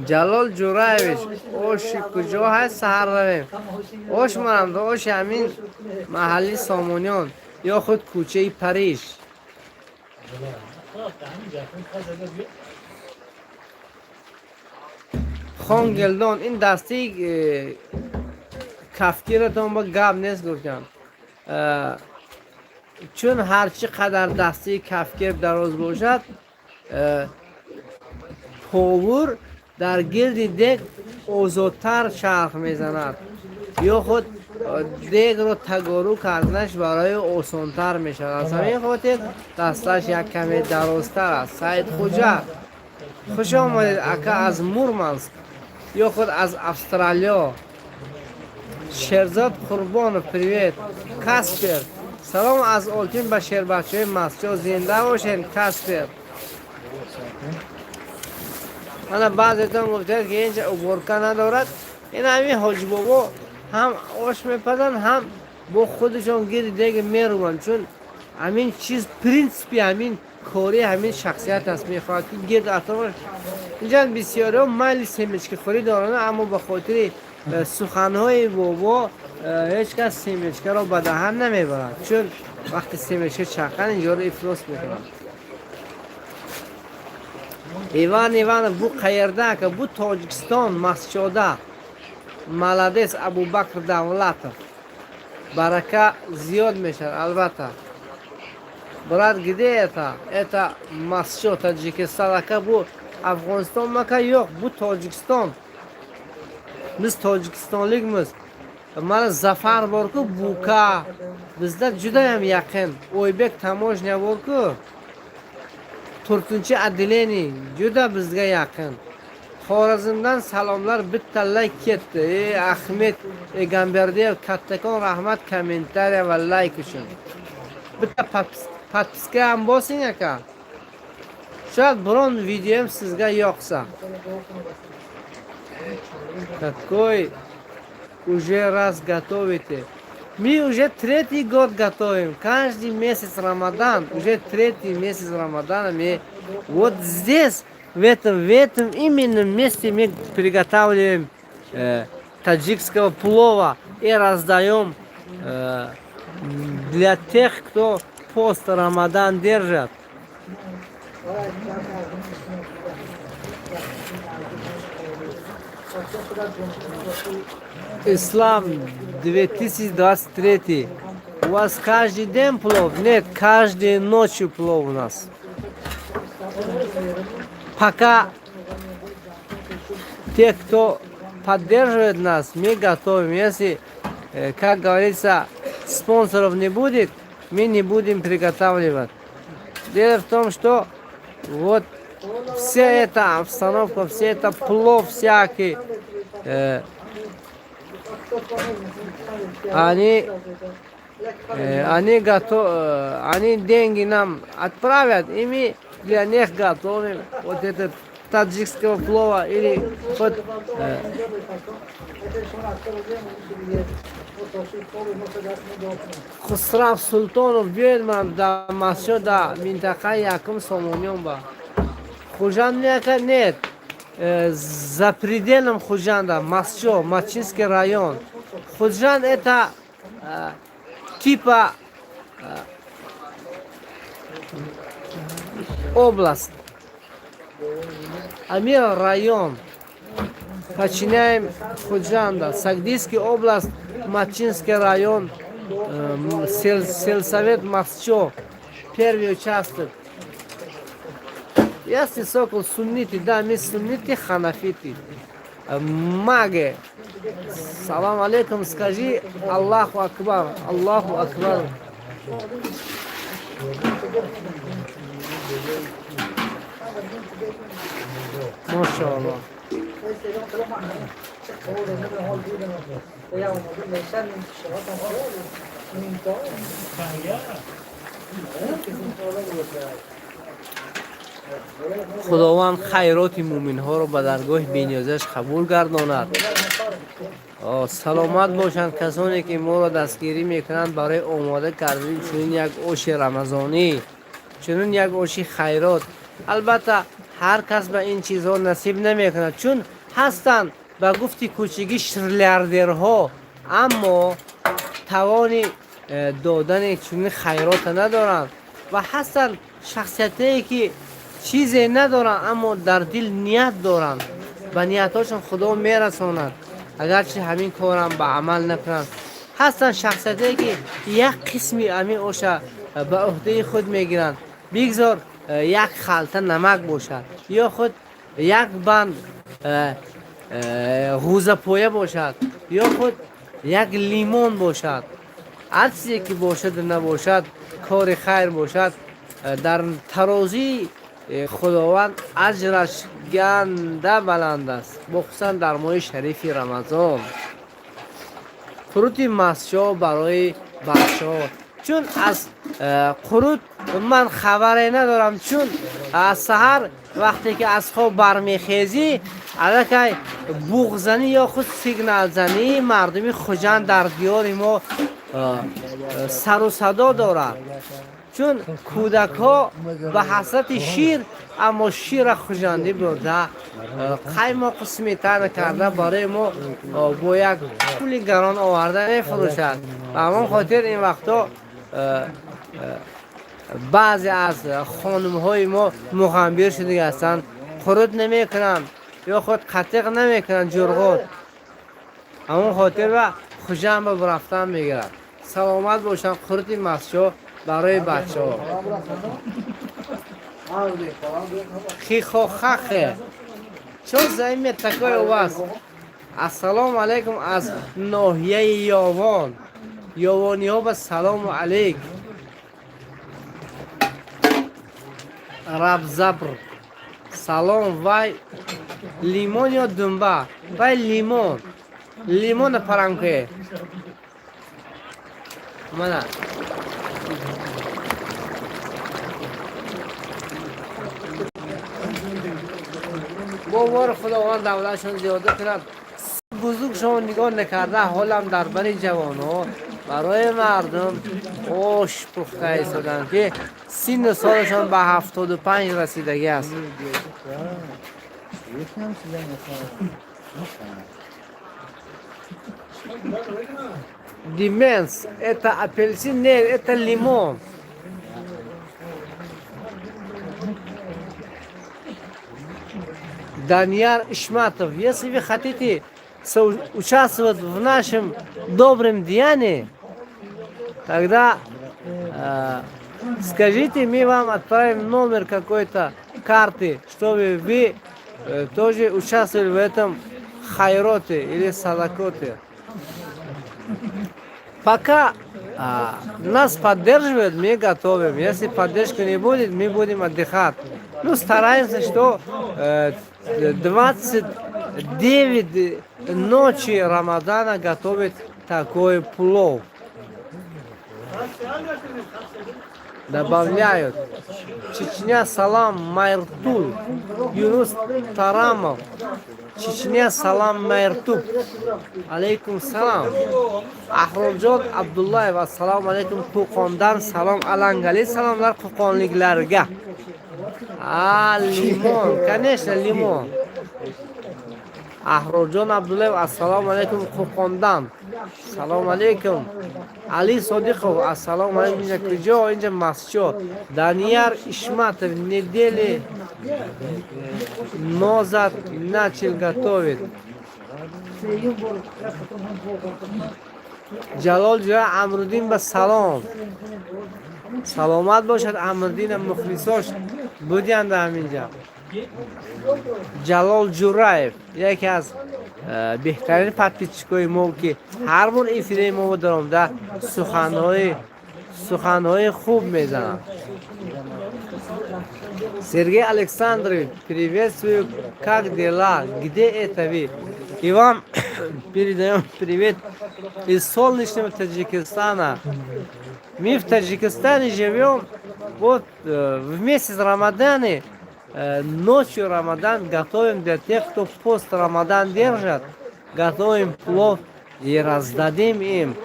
Ҷалол Ҷураевич, оши куҷо ҳаст, саҳар равем? Ош марамда, оши ҳамин маҳалли Сомониён ё худ кӯчаи Париж. Хонгелдон, ин дастаи кафгиратон ба гап нест гуфтам, чун ҳарчи қадар дастаи кафгир дароз бошад, повур дар гирди дег озодтар чарх мезанад ё худ дегро тагору карданаш барои осонтар мешавад. Аз ҳамин хотир дасташ як каме дарозтар аст. Саидхуҷа, хуш омадед, ака, аз Мурманск ё худ аз Австралиё. Шерзод Қурбонов, привет. Каспер, салом аз Олтин ба шербачаҳои Мастчо. Зинда бошед, Каспер. Мана, баъзетон гуфтед, ки инҷа уборка надорад. Ин ҳамин ҳоҷибобо ҳам ош мепазанд, ҳам бо худашон гирди деги меруванд, чун ҳамин чиз принсипи ҳамин кори ҳамин шахсият аст, мехоҳад, ки гирд атрофаш. Инҷа бисёриҳо майли семечкахӯрӣ доранд, аммо ба хотири суханҳои бобо ҳеҷ кас семечкаро ба даҳан намебарад, чун вақте семечка чаққан, инҷоро ифлос мекунад. Иван Иванов, бу qayerda, aka? Bu Tojikiston, Mastchoda. Молодец, Абубакр Давлатов, барака зиёд мешавад, албатта. Брат, где это? Это Мастчо, Таджикистан, ака. Бу Афғонистон мака? Yo'q, bu Tojikiston. Biz tojikistonlikmiz. Mana, Zafar borku, buka bizda judayam yaqin. Oybek таможня borku, to'rtinchi отделение juda bizga yaqin. Xorazmdan salomlar, bitta layk ketdi. Ey, Ahmed Egamberdiyev, kattakon rahmat комментария va layk uchun. Bitta подписка ham bosing, aka, шояд biron videom sizga yoqsa. Какой уже раз готовите? Мы уже третий год готовим. Каждый месяц Рамадан, уже третий месяц Рамадана мы вот здесь, в этом именно месте мы приготавливаем таджикского плова и раздаем для тех, кто пост Рамадан держит. Ислам 2023. У вас каждый день плов? Нет, каждую ночь плов у нас. Пока те, кто поддерживает нас, мы готовим. Если, как говорится, спонсоров не будет, мы не будем приготавливать. Дело в том, что вот вся эта обстановка, все это плов всякий, они деньги нам отправят, и мы для них готовим вот этот таджикского плова или вот Хусрав Султонов. Биёед, ман дар Масҷо, да минтақаи якум Сомониён ба Хуҷанд меака. Нет, за пределом Худжанда, Мастчо, Мачинский район. Худжанд это типа область. А мы район подчиняем Худжанда. Согдийский область, Мачинский район, сельсовет Мастчо, первый участок. Ясный сокол, сунниты, да, мы сунниты, ханафиты. Маге, салам алейкум, скажи Аллаху Акбар, Аллаху Акбар. Машаллах. Худованд хайроти мӯминҳоро ба даргоҳи бениёзаш қабул гардонад. Саломат бошанд касоне, ки моро дастгирӣ мекунанд барои омода кардани чунин як оши рамазонӣ, чунин як оши хайрот. Албатта, ҳар кас ба ин чизҳо насиб намекунад, чун ҳастанд, ба гуфти кӯчигӣ, ширлиардерҳо, аммо тавони додани чунин хайрота надоранд, ва ҳастанд шахсиятое, ки чизе надоранд, аммо дар дил ният доранд, ба ниятҳошон Худо мерасонад, агарчи ҳамин корам ба амал накунанд. Ҳастанд шахсиятое, ки як қисми ҳамин оша ба ӯҳдаи худ мегиранд, бигзор як халта намак бошад ё худ як банд ғӯзапоя бошад ё худ як лимон бошад. Ҳар чизе ки бошаду набошад, кори хайр бошад, дар тарозии Худованд аҷраш ганда баланд аст, бохусусан дар моҳи шарифи Рамазон. Қурути Мастчоҳ барои бачаҳо, чун аз қурут ман хабаре надорам, чун аз саҳар вақте ки аз хоб бармехезӣ, аллакай буғзанӣ ё худ сигналзании мардуми Хуҷанд дар диёри мо сару садо дорад, чун кӯдакҳо ба ҳасрати шир, аммо шира хуҷандӣ бурда, қаймоқу сметана карда, барои мо бо як пули гарон оварда мефурӯшад. Ба ҳамон хотир ин вақтҳо баъзе аз хонумҳои мо муғамбир шудага ҳастанд, қурут намекунанд ё худ қатиқ намекунанд, ҷурғот. Ҳамон хотир ва Хуҷанд ба рафтан мегирад. Саломат бошанд. Қурути Мастчоҳ барои бачаҳо. Хихохахе. Чё за имя такое у вас? Ассалому алайкум аз ноҳияи Ёвон. Ёвониҳо ба салому алейк. Рабзабр. Салом, вай лимон ё думба? Вай лимон. Лимона паранке. Мана. Бовар Худованд давлатшон зиёда кунад. Бузург шумо нигоҳ накарда, ҳолам дар бари ҷавонҳо барои мардум ош пухта истоданд, ки синну солашон ба 75 расидагӣ аст. یکم چیزا مثلا Деменс, это апельсин? Нет, это лимон. Данияр Ишматов, если вы хотите участвовать в нашем добром деянии, тогда скажите, мы вам отправим номер какой-то карты, чтобы вы тоже участвовали в этом хайроте или садакоте. Пока нас поддерживают, мы готовим. Если поддержки не будет, мы будем отдыхать. Ну, стараемся, что 29 ночи Рамадана готовить такой плов. Добавляют. Чечня, салам, Майртул. Юнус Тарамов. Чечня, салам, Майртуб. Алейкум салам. Аҳрорҷон Абдуллаев, ассалому алайкум, Қӯқондан салом, аланgali salomlar qo'qonliklarga. А, лимон, конечно, лимон. Аҳрорҷон Абдуллаев, ассалому алайкум, Қӯқондан. Салом алейкум. Али Содиқов, ассалому алейкум. Инҷа куҷо? Инҷа Мастчоҳ. Данияр Ишматов, недели назад начал готовить. Ҷалол ҷоя Амруддин ба салом. Саломат бошад Амруддина, мухлисош будиянд ҳаминҷа. Ҷалол Ҷураев, яке аз беҳтарин подписчикои мо, ки ҳар бор эфири мо даромада суханҳои хуб мезанад. Сергей Александрович, приветствую, как дела, где это вы? И вам передаем привет из солнечного Таджикистана. Мы в Таджикистане живем, вот в месяц Рамадане, ночью Рамадан готовим для тех, кто пост Рамадан держит, готовим плов и раздадим им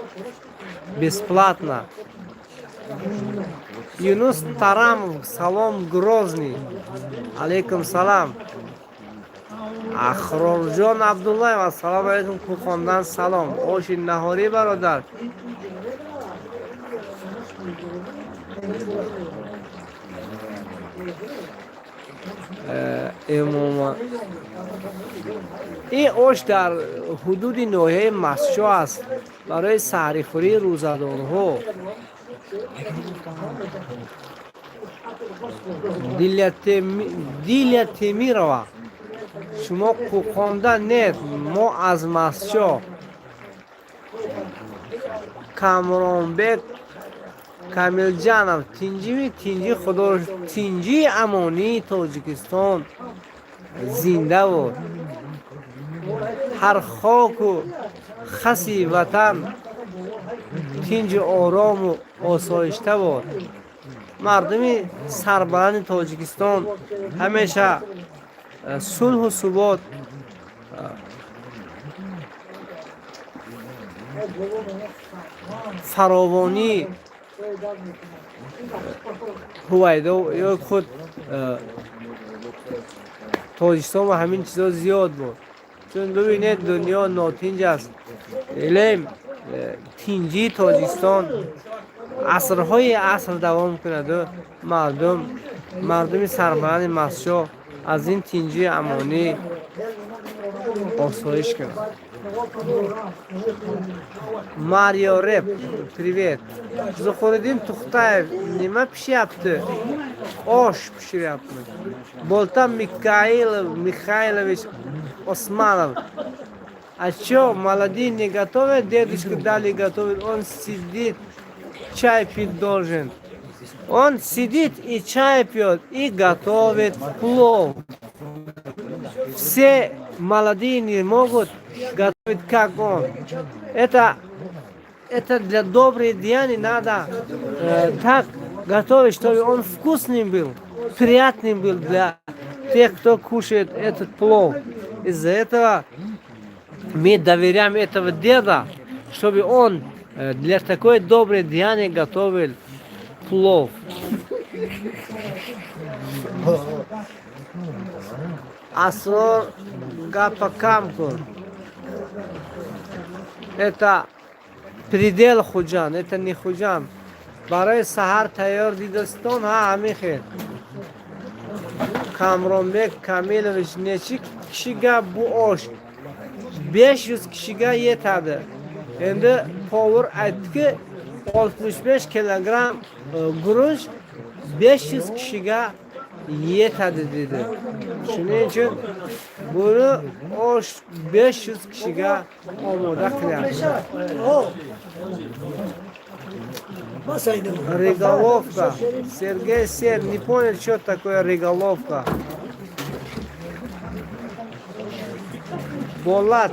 бесплатно. Юнус Тарамов, салом, Грозный. Алейкум салам. Ахрорҷон Абдуллаев, ассалому алайкум, Қӯқондан салом. Оши наҳорӣ, бародар. Имома ин ош дар ҳудуди ноҳияи Мастчоҳ аст, барои саҳрихӯрии рӯзадорҳо. Дилия Темирова, шумо Қӯқонда нет, мо аз Мастчоҳ. Камронбек Камилҷанов, тинҷими тинҷи, худо тинҷии амонии Тоҷикистон зинда буд. Ҳар хоку хаси ватан тинҷу орому осоишта буд. Мардуми сарбаланди Тоҷикистон ҳамеша сулҳу субот, фаровонӣ ҳувайдо ё худ Тоҷикистон ва ҳамин чизо зиёд буд. Чун бибинед, дунё нотинҷ аст. Илем тинҷии Тоҷикистон асрҳои аср давом кунаду мардуми сарбаланди Мастчоҳ аз ин тинҷии амонӣ осоиш кунад. Марио Реп, привет. Зуҳуриддин Тухтаев, nima pishyapti? Osh pishiryapmiz. Болтан Михаилов Михайлович Османов. А чё, молодые не готовят, дедушка дали готовит, он сидит, чай пить должен. Он сидит и чай пьет, и готовит плов. Все молодые не могут готовить, как он. Это для добрых деяний надо так готовить, чтобы он вкусным был, приятным был для тех, кто кушает этот плов. Из-за этого мы доверяем этого деда, чтобы он для такой доброй деяния готовил плов. Асрор Гапакамкур. Это предел Худжан, это не Худжан. Барои саҳар тайёр дидастон, ҳа, ҳамин хел. Камронбек Камилович, nechi kishiga bu osh? 500 kishiga yetadi. Endi повар aytdiki, 65 kilogramm guruch 500 kishiga yetadi dedi. Shuning uchun buni osh 500 kishiga omoda qilyapti. Реголовка. Сергей Сер, не понял, что такое реголовка. Болат,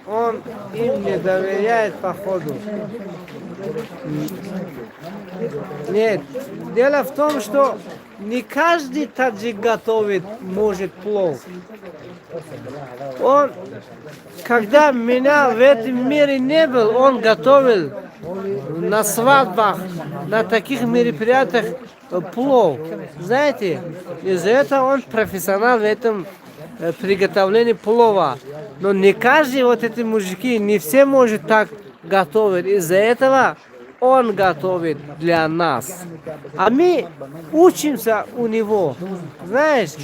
он им не доверяет, походу. Нет, дело в том, что не каждый таджик готовит, может, плов. Он, когда меня в этом мире не был, он готовил на свадьбах, на таких мероприятиях плов. Знаете, из-за этого он профессионал в этом приготовлении плова. Но не каждый, вот эти мужики, не все может так готовить. Из-за этого он готовит для нас. А мы учимся у него, знаешь.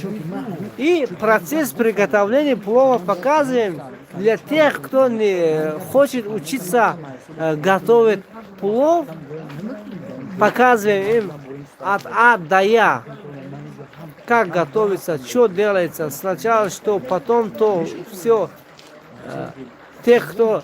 И процесс приготовления плова показываем для тех, кто не хочет учиться готовить плов, показываем им от А до Я, как готовится, что делается, сначала что, потом то, все. Тех, кто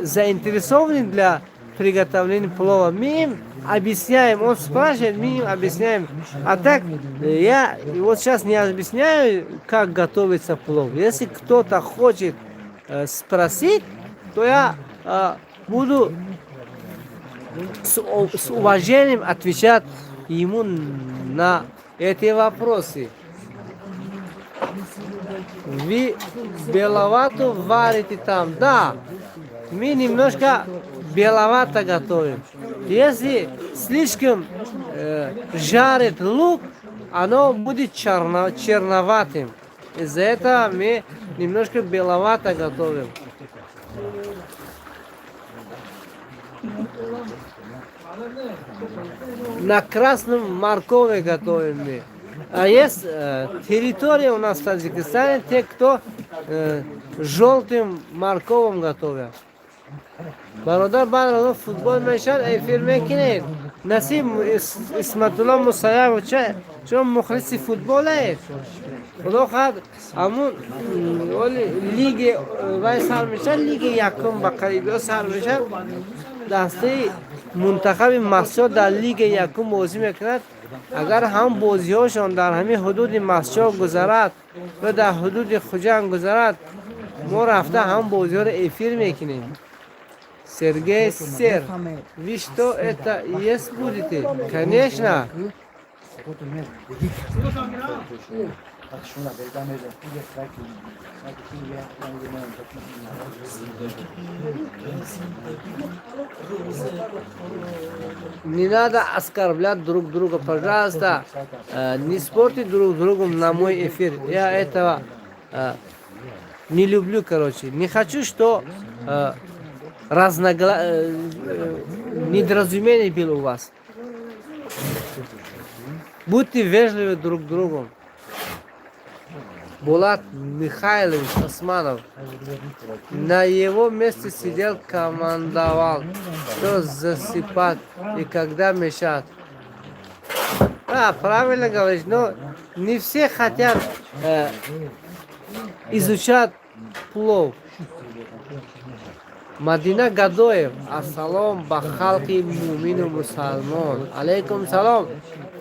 заинтересован для приготовления плова, мы им объясняем, он спрашивает, мы им объясняем. А так я вот сейчас не объясняю, как готовится плов. Если кто-то хочет спросить, то я буду с уважением отвечать ему на эти вопросы. Вы беловато варите там? Да, мы немножко беловато готовим. Если слишком жарит лук, оно будет черноватым. Из-за этого мы немножко беловато готовим. На красном моркови готовим мы. А есть территория у нас в Таджикистане, те, кто желтым морковым готовят. Бародар, баъд футбол мешавад, эфир мекунед. Насиб Исматулло Мусаявов, чун мухлиси футболаед. Худо хоҳад, ҳамун лиги вай сар мешавад, лиги якум ба қарибиҳо сар мешавад. Дастаи мунтахаби Мастчоҳ дар лиги якум бозӣ мекунад. Агар ҳам бозиҳошон дар ҳамин ҳудуди Мастчоҳ гузарад ё дар ҳудуди Хуҷанд гузарад, мо рафта ҳам бозиҳоро эфир мекунем. Сергей Сер, вы что, это есть будете? Конечно. Не надо оскорблять друг друга, пожалуйста. Не спорьте друг с другом на мой эфир. Я этого не люблю, короче. Не хочу, что недоразумение было у вас. Будьте вежливы друг к другу. Булат Михайлович Османов. На его месте сидел, командовал, что засыпать и когда мешать. Да, правильно говоришь, но не все хотят изучать плов. Мадина Гадоев, ассалом ба халқи муъмину мусалмон. Алейкум салом.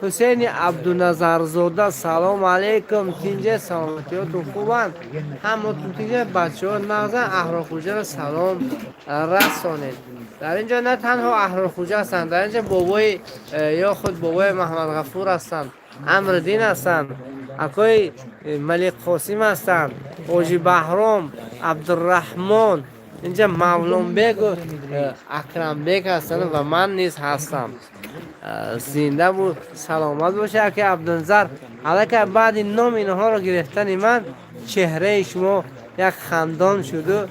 Ҳусейни Абдуназарзода, салом алейкум. Тинҷа, саломатиётун хубанд? Ҳамотун тинҷа, бачаҳо нағзан? Аҳрорхуҷаро салом расонед. Дар ин ҷо на танҳо Аҳрорхуҷа ҳастанд, дар ин ҷо бобои ё худ бобои Маҳмадғафур ҳастанд, Амриддин ҳастанд, акои Малик Қосим ҳастанд, Ҳоҷи Баҳром, Абдураҳмон, инҷа Мавлонбегу Акрамбек ҳастанд ва ман низ ҳастам. Зиндаву саломат бошед, аки Абдуназар. Аллакай баъди номи инҳоро гирифтани ман чеҳраи шумо як хандон шуду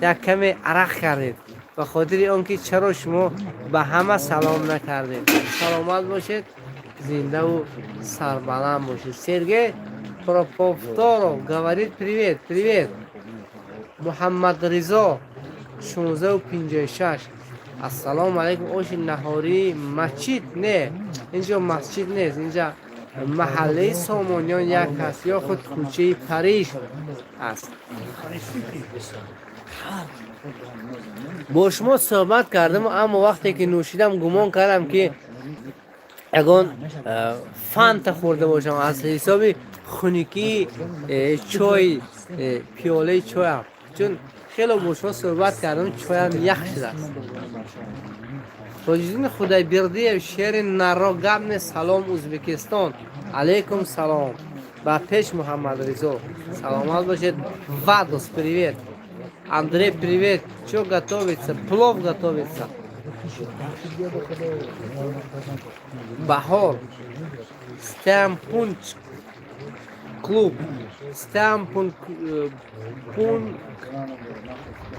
як каме арақ кардед, ба хотири он ки чаро шумо ба ҳама салом накардед. Саломат бошед, зиндаву сарбаланд бошед. Сергей, Проповторов говорит: «Привет, привет». Муҳаммад Ризо, 16:56. Ассалому алайкум. Оши наҳорӣ масҷид не, инҷо масҷид нест, инҷа маҳаллаи Сомониён як аст ё худ кӯчаи Париж аст. Бо шумо суҳбат кардам, аммо вақте ки нӯшидам, гумон кардам, ки ягон Фанта хӯрда бошам аз ҳисоби хунукии чой, пиёлаи чоям, чун хело бо шумо суҳбат кардам, чоям ях шудааст. Тоҷиддин Худайбердиев, шери нарро гап не. Салом, Ӯзбекистон. Алайкум салом. Ба пеш, Муҳаммадризо, саломат бошед. Вадос, привет. Андрей, привет. Что готовится? Плов готовится. Баҳор, Стампунч клуб, Стампун пун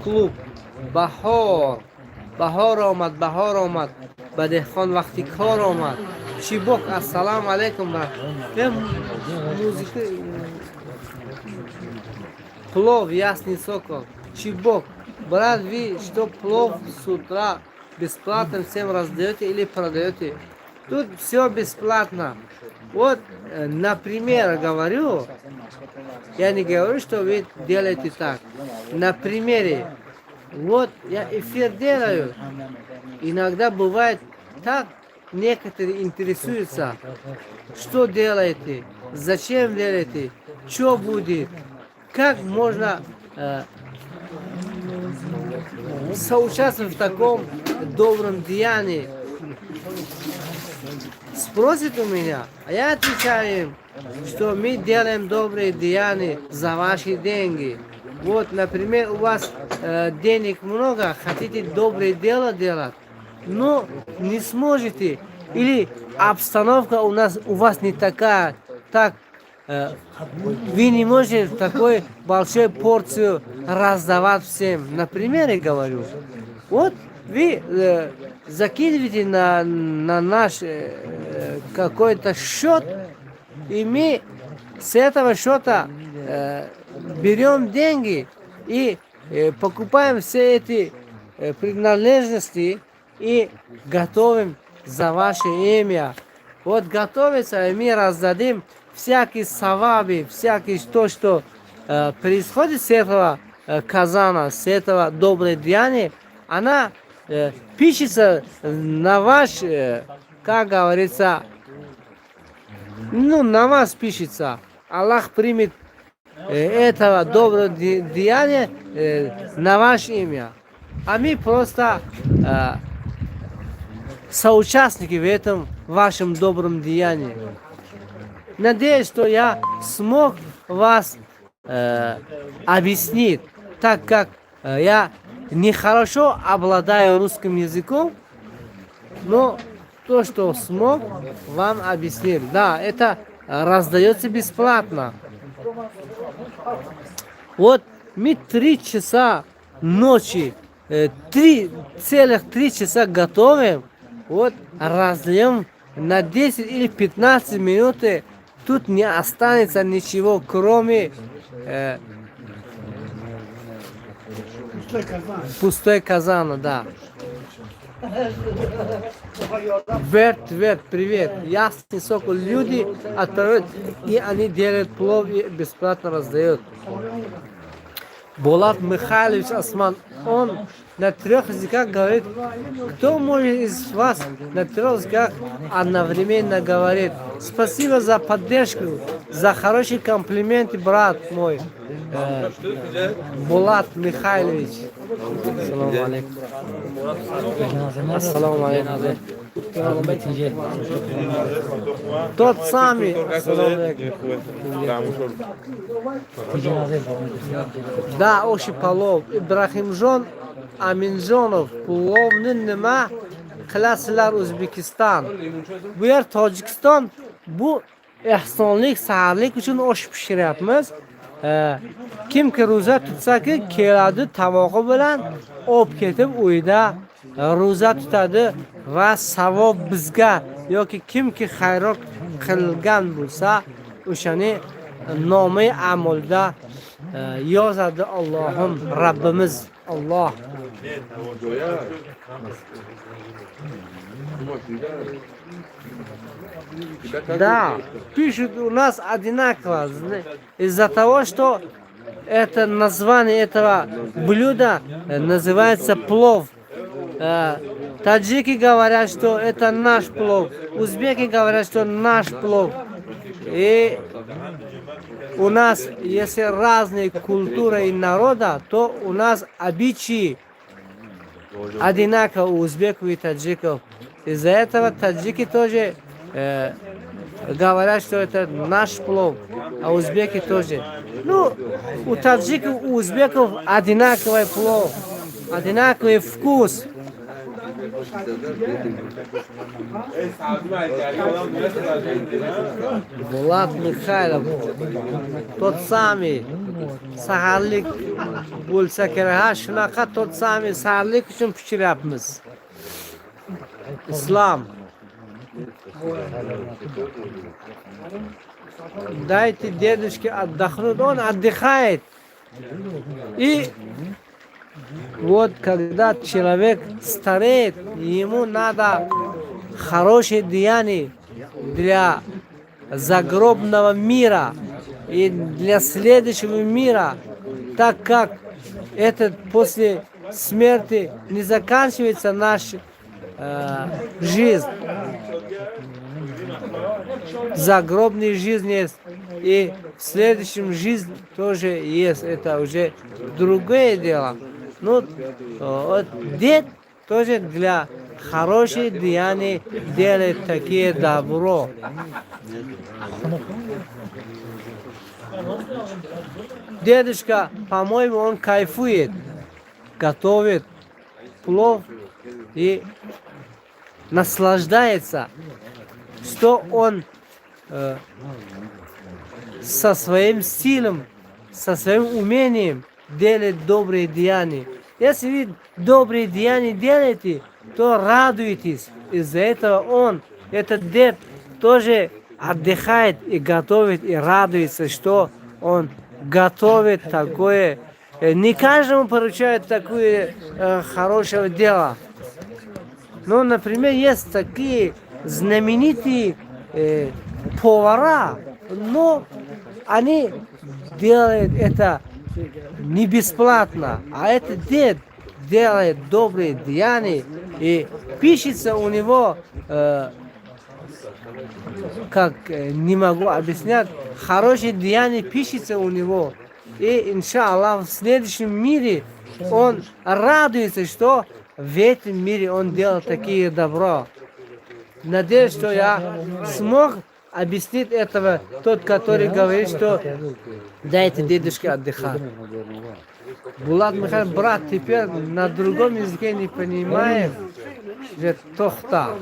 клуб. Баҳор, баҳор омад, баҳор омад, ба деҳқон вақти кор омад. Чибок, ассалому алайкум. Музыка. Плов, ясный сокол. Чибок, брат, вы что, плов с утра бесплатно всем раздаете или продаете? Тут все бесплатно. Вот, например, говорю, я не говорю, что вы делаете так. На примере, вот я эфир делаю, иногда бывает так, некоторые интересуются, что делаете, зачем делаете, что будет, как можно соучаствовать в таком добром деянии. Спросит у меня, а я отвечаю им, что мы делаем добрые деяния за ваши деньги. Вот, например, у вас денег много, хотите доброе дело делать, но не сможете. Или обстановка у вас не такая, так вы не можете такой большой порцию раздавать всем. Например, я говорю. Вот вы закидываете на наш какой-то счет, и мы с этого счета берем деньги и покупаем все эти принадлежности и готовим за ваше имя. Вот готовится, и мы раздадим всякие саваби, всякие то, что происходит с этого казана, с этого доброго деяния, она пишется на ваш, как говорится, ну, на вас пишется. Аллах примет этого доброго деяния на ваше имя. А мы просто соучастники в этом вашем добром деянии. Надеюсь, что я смог вас объяснить, так как я нехорошо обладаю русским языком, но то, что смог, вам объяснил. Да, это раздается бесплатно. Вот мы 3 часа ночи, 3,3 часа готовим, вот раздаем на 10 или 15 минут, тут не останется ничего, кроме Пустой казан. Пустой казана, да. Верт, Верт, привет. Ясный сокол. Люди отправляют, и они делают плов и бесплатно раздают. Булат Михайлович Осман, он на трех языках говорит. Кто может из вас на трех языках одновременно говорит? Спасибо за поддержку, за хорошие комплименты, брат мой. Булат Михайлович. Ассаламу алейкум. Ассаламу алейкум. Тот самый. Ассаламу алейкум. Да, оши палов. Ибрахимжон Аминжонов. Plovni nima qilasizlar, O'zbekiston? Bu yer Tojikiston. Bu ehsonlik, saharlik uchun osh pishiryapmiz. Kimki ro'za tutsaki, keladi tovog'i bilan olib ketib, uyda ro'za tutadi va savob bizga yoki kimki xayrot qilgan bo'lsa, o'shani Номаи аъмолда yozadi Allohim, Rabbimiz Alloh. Да, пишут у нас одинаково. Из-за того, что это название этого блюда называется плов. Таджики говорят, что это наш плов. Узбеки говорят, что наш плов. И у нас, если разные культуры и народа, то у нас обычаи одинаково у узбеков и таджиков. Из-за этого таджики тоже говорят, что это наш плов, а узбеки тоже. Ну, у таджиков, у узбеков одинаковый плов, одинаковый вкус. Булат Михайлов, тот самый saharlik bo'lsa kerak. Ha, shunaqa, тот самый saharlik uchun pishiryapmiz. Islom. Дайте дедушке отдохнуть, он отдыхает. И вот когда человек стареет, ему надо хорошие деяния для загробного мира и для следующего мира, так как этот после смерти не заканчивается наша жизнь. Загробная жизнь есть, и в следующем жизнь тоже есть. Это уже другое дело. Ну, вот дед тоже для хороших деяний делает такие добро. Дедушка, по-моему, он кайфует, готовит плов и наслаждается, что он со своим стилем, со своим умением делает добрые деяния. Если вы добрые деяния делаете, то радуйтесь. Из-за этого он, этот дед, тоже отдыхает и готовит, и радуется, что он готовит такое. Не каждому поручают такое хорошее дело. Ну, например, есть такие знаменитые повара, но они делают это не бесплатно, а этот дед делает добрые деяния, и пишется у него, как не могу объяснять, хорошие деяния пишется у него. И, иншаллах, в следующем мире он радуется, что в этом мире он делал такие добро. Надеюсь, что я смог объяснить этого, тот, который говорит, что дайте дедушке отдыхать. Булат Михайлов, брат, теперь на другом языке не понимаем, же тохта.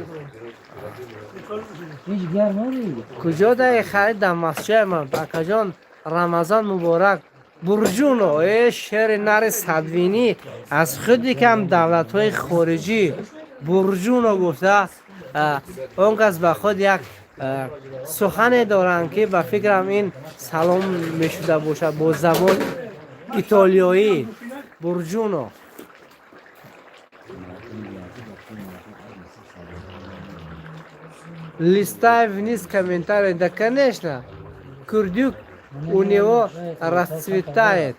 Куҷо дай харид дар масҷидам, акаҷон, Рамазон муборак. Бурҷуно, э шери нари садвинӣ аз худи кам давлатҳои хориҷӣ бурҷуно гуфта, он кас ба худ як сухане доранд, ки ба фикрам ин салом мешуда бошад бо забон итолиёӣ бурҷуно. Листай вниз комментарии. Да, конечно, курдюк у него расцветает.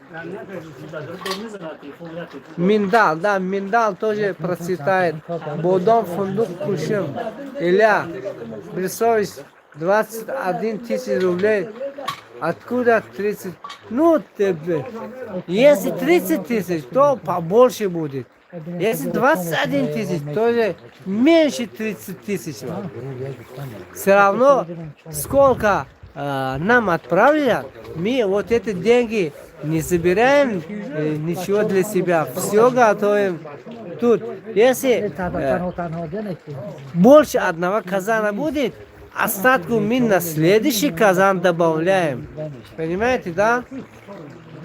Миндал, да, миндал тоже процветает. Бодом, фундук, кушим. Илья Брисович, 21 тысяч рублей. Откуда 30? Ну, тебе, если 30 тысяч, то побольше будет. Если 21 тысяч, то меньше 30 тысяч. Все равно, сколько нам отправили, мы вот эти деньги не забираем ничего для себя. Все готовим тут. Если больше одного казана будет, остатку мы на следующий казан добавляем. Понимаете, да?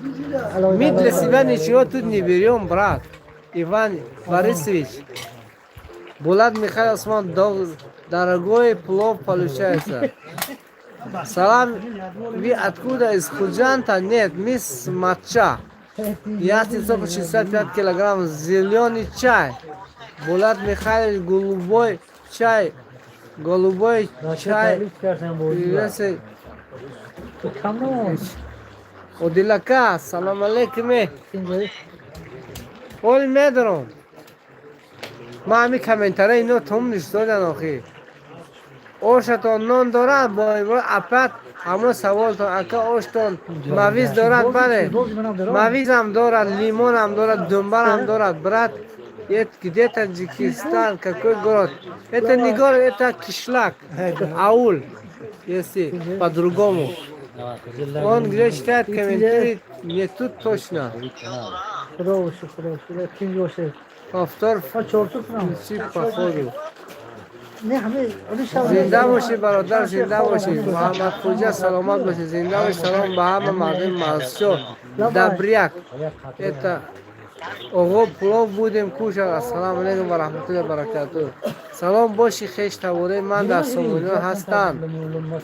Мы для себя ничего тут не берем, брат. Иван Борисович. Булат Михайлов Осман, дорогой плов получается. Салам, вы откуда, из Худжанта? Нет, мы с Матча. Я 65 килограмм, зеленый чай. Булат Михайлович, голубой чай. Голубой чай. Привет. Одилака, салам алейкум. Ҳол медорам. Ман ҳамин комментария ино том нишодан охи. Ошатон нон дорад, бо опять ҳамон саволтон, ака, оштон мавиз дорад? Бале, мавизам дорад, лимонам дорад, думбарам дорад. Брат, где Таджикистан, какой город? Это не город, это кишлак, аул, если по-другому. Он где читает комментарии, не тут точно. Худо боше, худо боше, тинҷ боше. Повтор чорсу кунам. Включи походу. Не, ҳаме. Зинда бошӣ, бародар, зинда бошӣ. Муҳаммад Хуҷа, саломат бошӣ, зинда бошӣ. Салом ба ҳама мардуми Мазчо. Добряк. Это Ого, плов будем кушать. Ассалому алейкум ва раҳматуллоҳи ва баракатуҳ. Салом боши, хеш табораи ман дар Сомониён ҳастанд.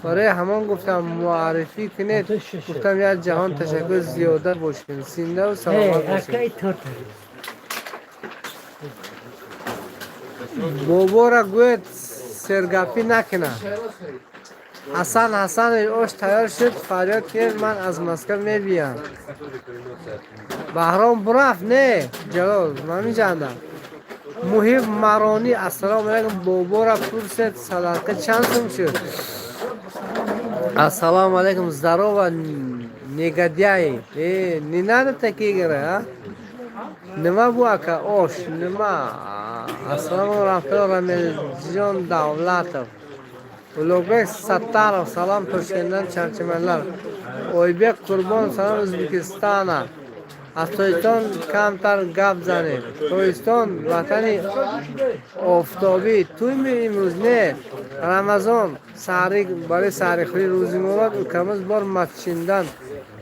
Барои ҳамон гуфтам муаррифӣ кунед. Гуфтам, як ҷаҳон ташаккур, зиёда бошед. Зиндаву саломат бошед. Бобора гӯед сергапӣ накунад. Ҳасан Ҳасанович, ош тайёр шуд, фарёд кунед, ман аз Москва мебиям. Баҳром бурафт, не, Ҷалол, ман миҷандам. Муҳиб Маронӣ, ассалому алайкум, бобора пурсед, садақа чанд сум шуд? Ассалому алайкум, здорово, негодяи. Э, не надо такие говорить, а? Нима бу, ака, ош, нима? Ассалому раҳматуллоҳ, Рамилҷон Давлатов. Улуғбек Саттаров, салом, Toshkentdan charchamanlar. Oybek Qurbon, салом Ӯзбекистона. Аз Тоҷикистон камтар гап занед. Тоҷикистон ватани офтобӣ. Тӯйми имрӯз, не. Рамазон саҳри барои саҳрихӯрӣ рӯзи мурод укамиз бор матчиндан.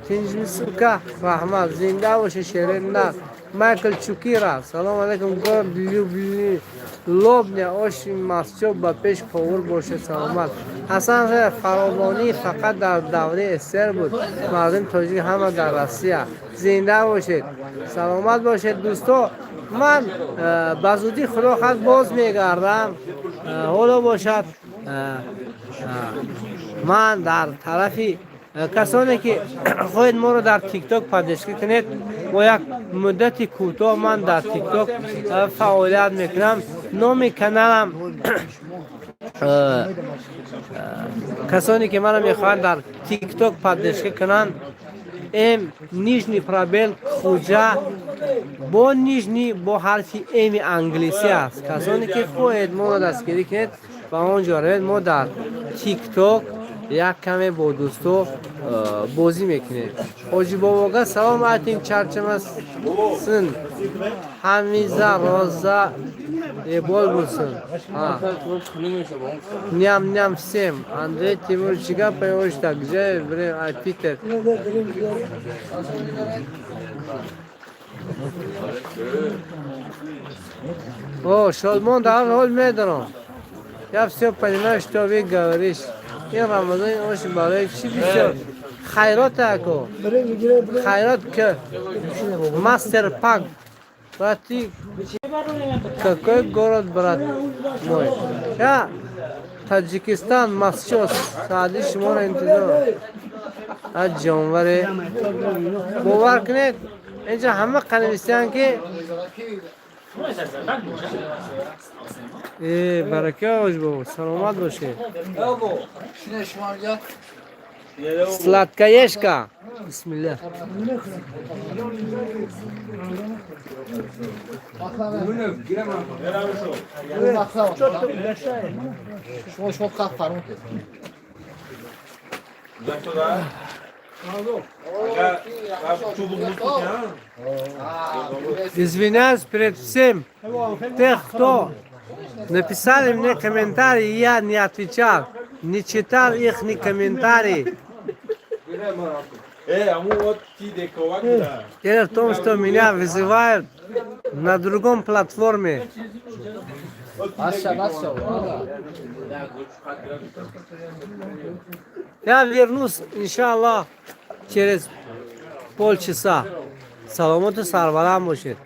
Тинҷмис, ука, раҳмат. Зинда боши, шерин нар. Майкл Чукира, салом алейкум, город Люблин. Лобня, оши масчо ба пеш повур бошед, саломат. Ҳасан, фаровонӣ фақат дар давраи СССР буд. Мардуми тоҷик ҳама дар Россия. Зинда бошед, саломат бошед, дӯсто. Ман ба зудӣ, худо хоҳад, боз мегардам. Ҳоло бошад, ман дар тарафи касоне ки хоҳед моро дар ТикТок поддержка кунед, бо як муддати кӯтоҳ ман дар ТикТок фаъолият мекунам. Номи каналам, касоне ки маро мехоҳанд дар ТикТок поддержка кунанд, М_Хуҷа, бо нижний, бо ҳарфи М-и англисӣ аст. Касоне ки хоҳед моро дастгирӣ кунед, ба он ҷо равед. Мо дар ТикТок як каме бо дӯсто бозӣ мекунем. Ҳоҷи бобога салом айтим, charchamasin, ҳамиза роза эбол bo'lsin. Ням ням всем. Андрей Тимур, чига поёшта, где время, а Питер. О, Шолмон, дар ҳол медорам. Я все понимаю, что вы говоришь. Ин Рамазон ош барои чӣ бисёр хайрот, ако хайрот ки мастер пак. Брат, ты какой город, брат мой? Я Таджикистан, Масчос. Сади шуморо интизор. А ҷонваре, бовар кунед, инҷа ҳама қанависиянд ки э барака ош бобо, саломат бошед. Сладкоежка. Бисмилла. Шумо қаф фармуд. Извиняюсь перед всем тех, кто написали мне комментарии, я не отвечал, не читал их ни комментарии. Дело в том, что меня вызывают на другом платформе. Аша, аша. Я вернусь, иншаллах, через полчаса. Саломату сарбаланд бошед.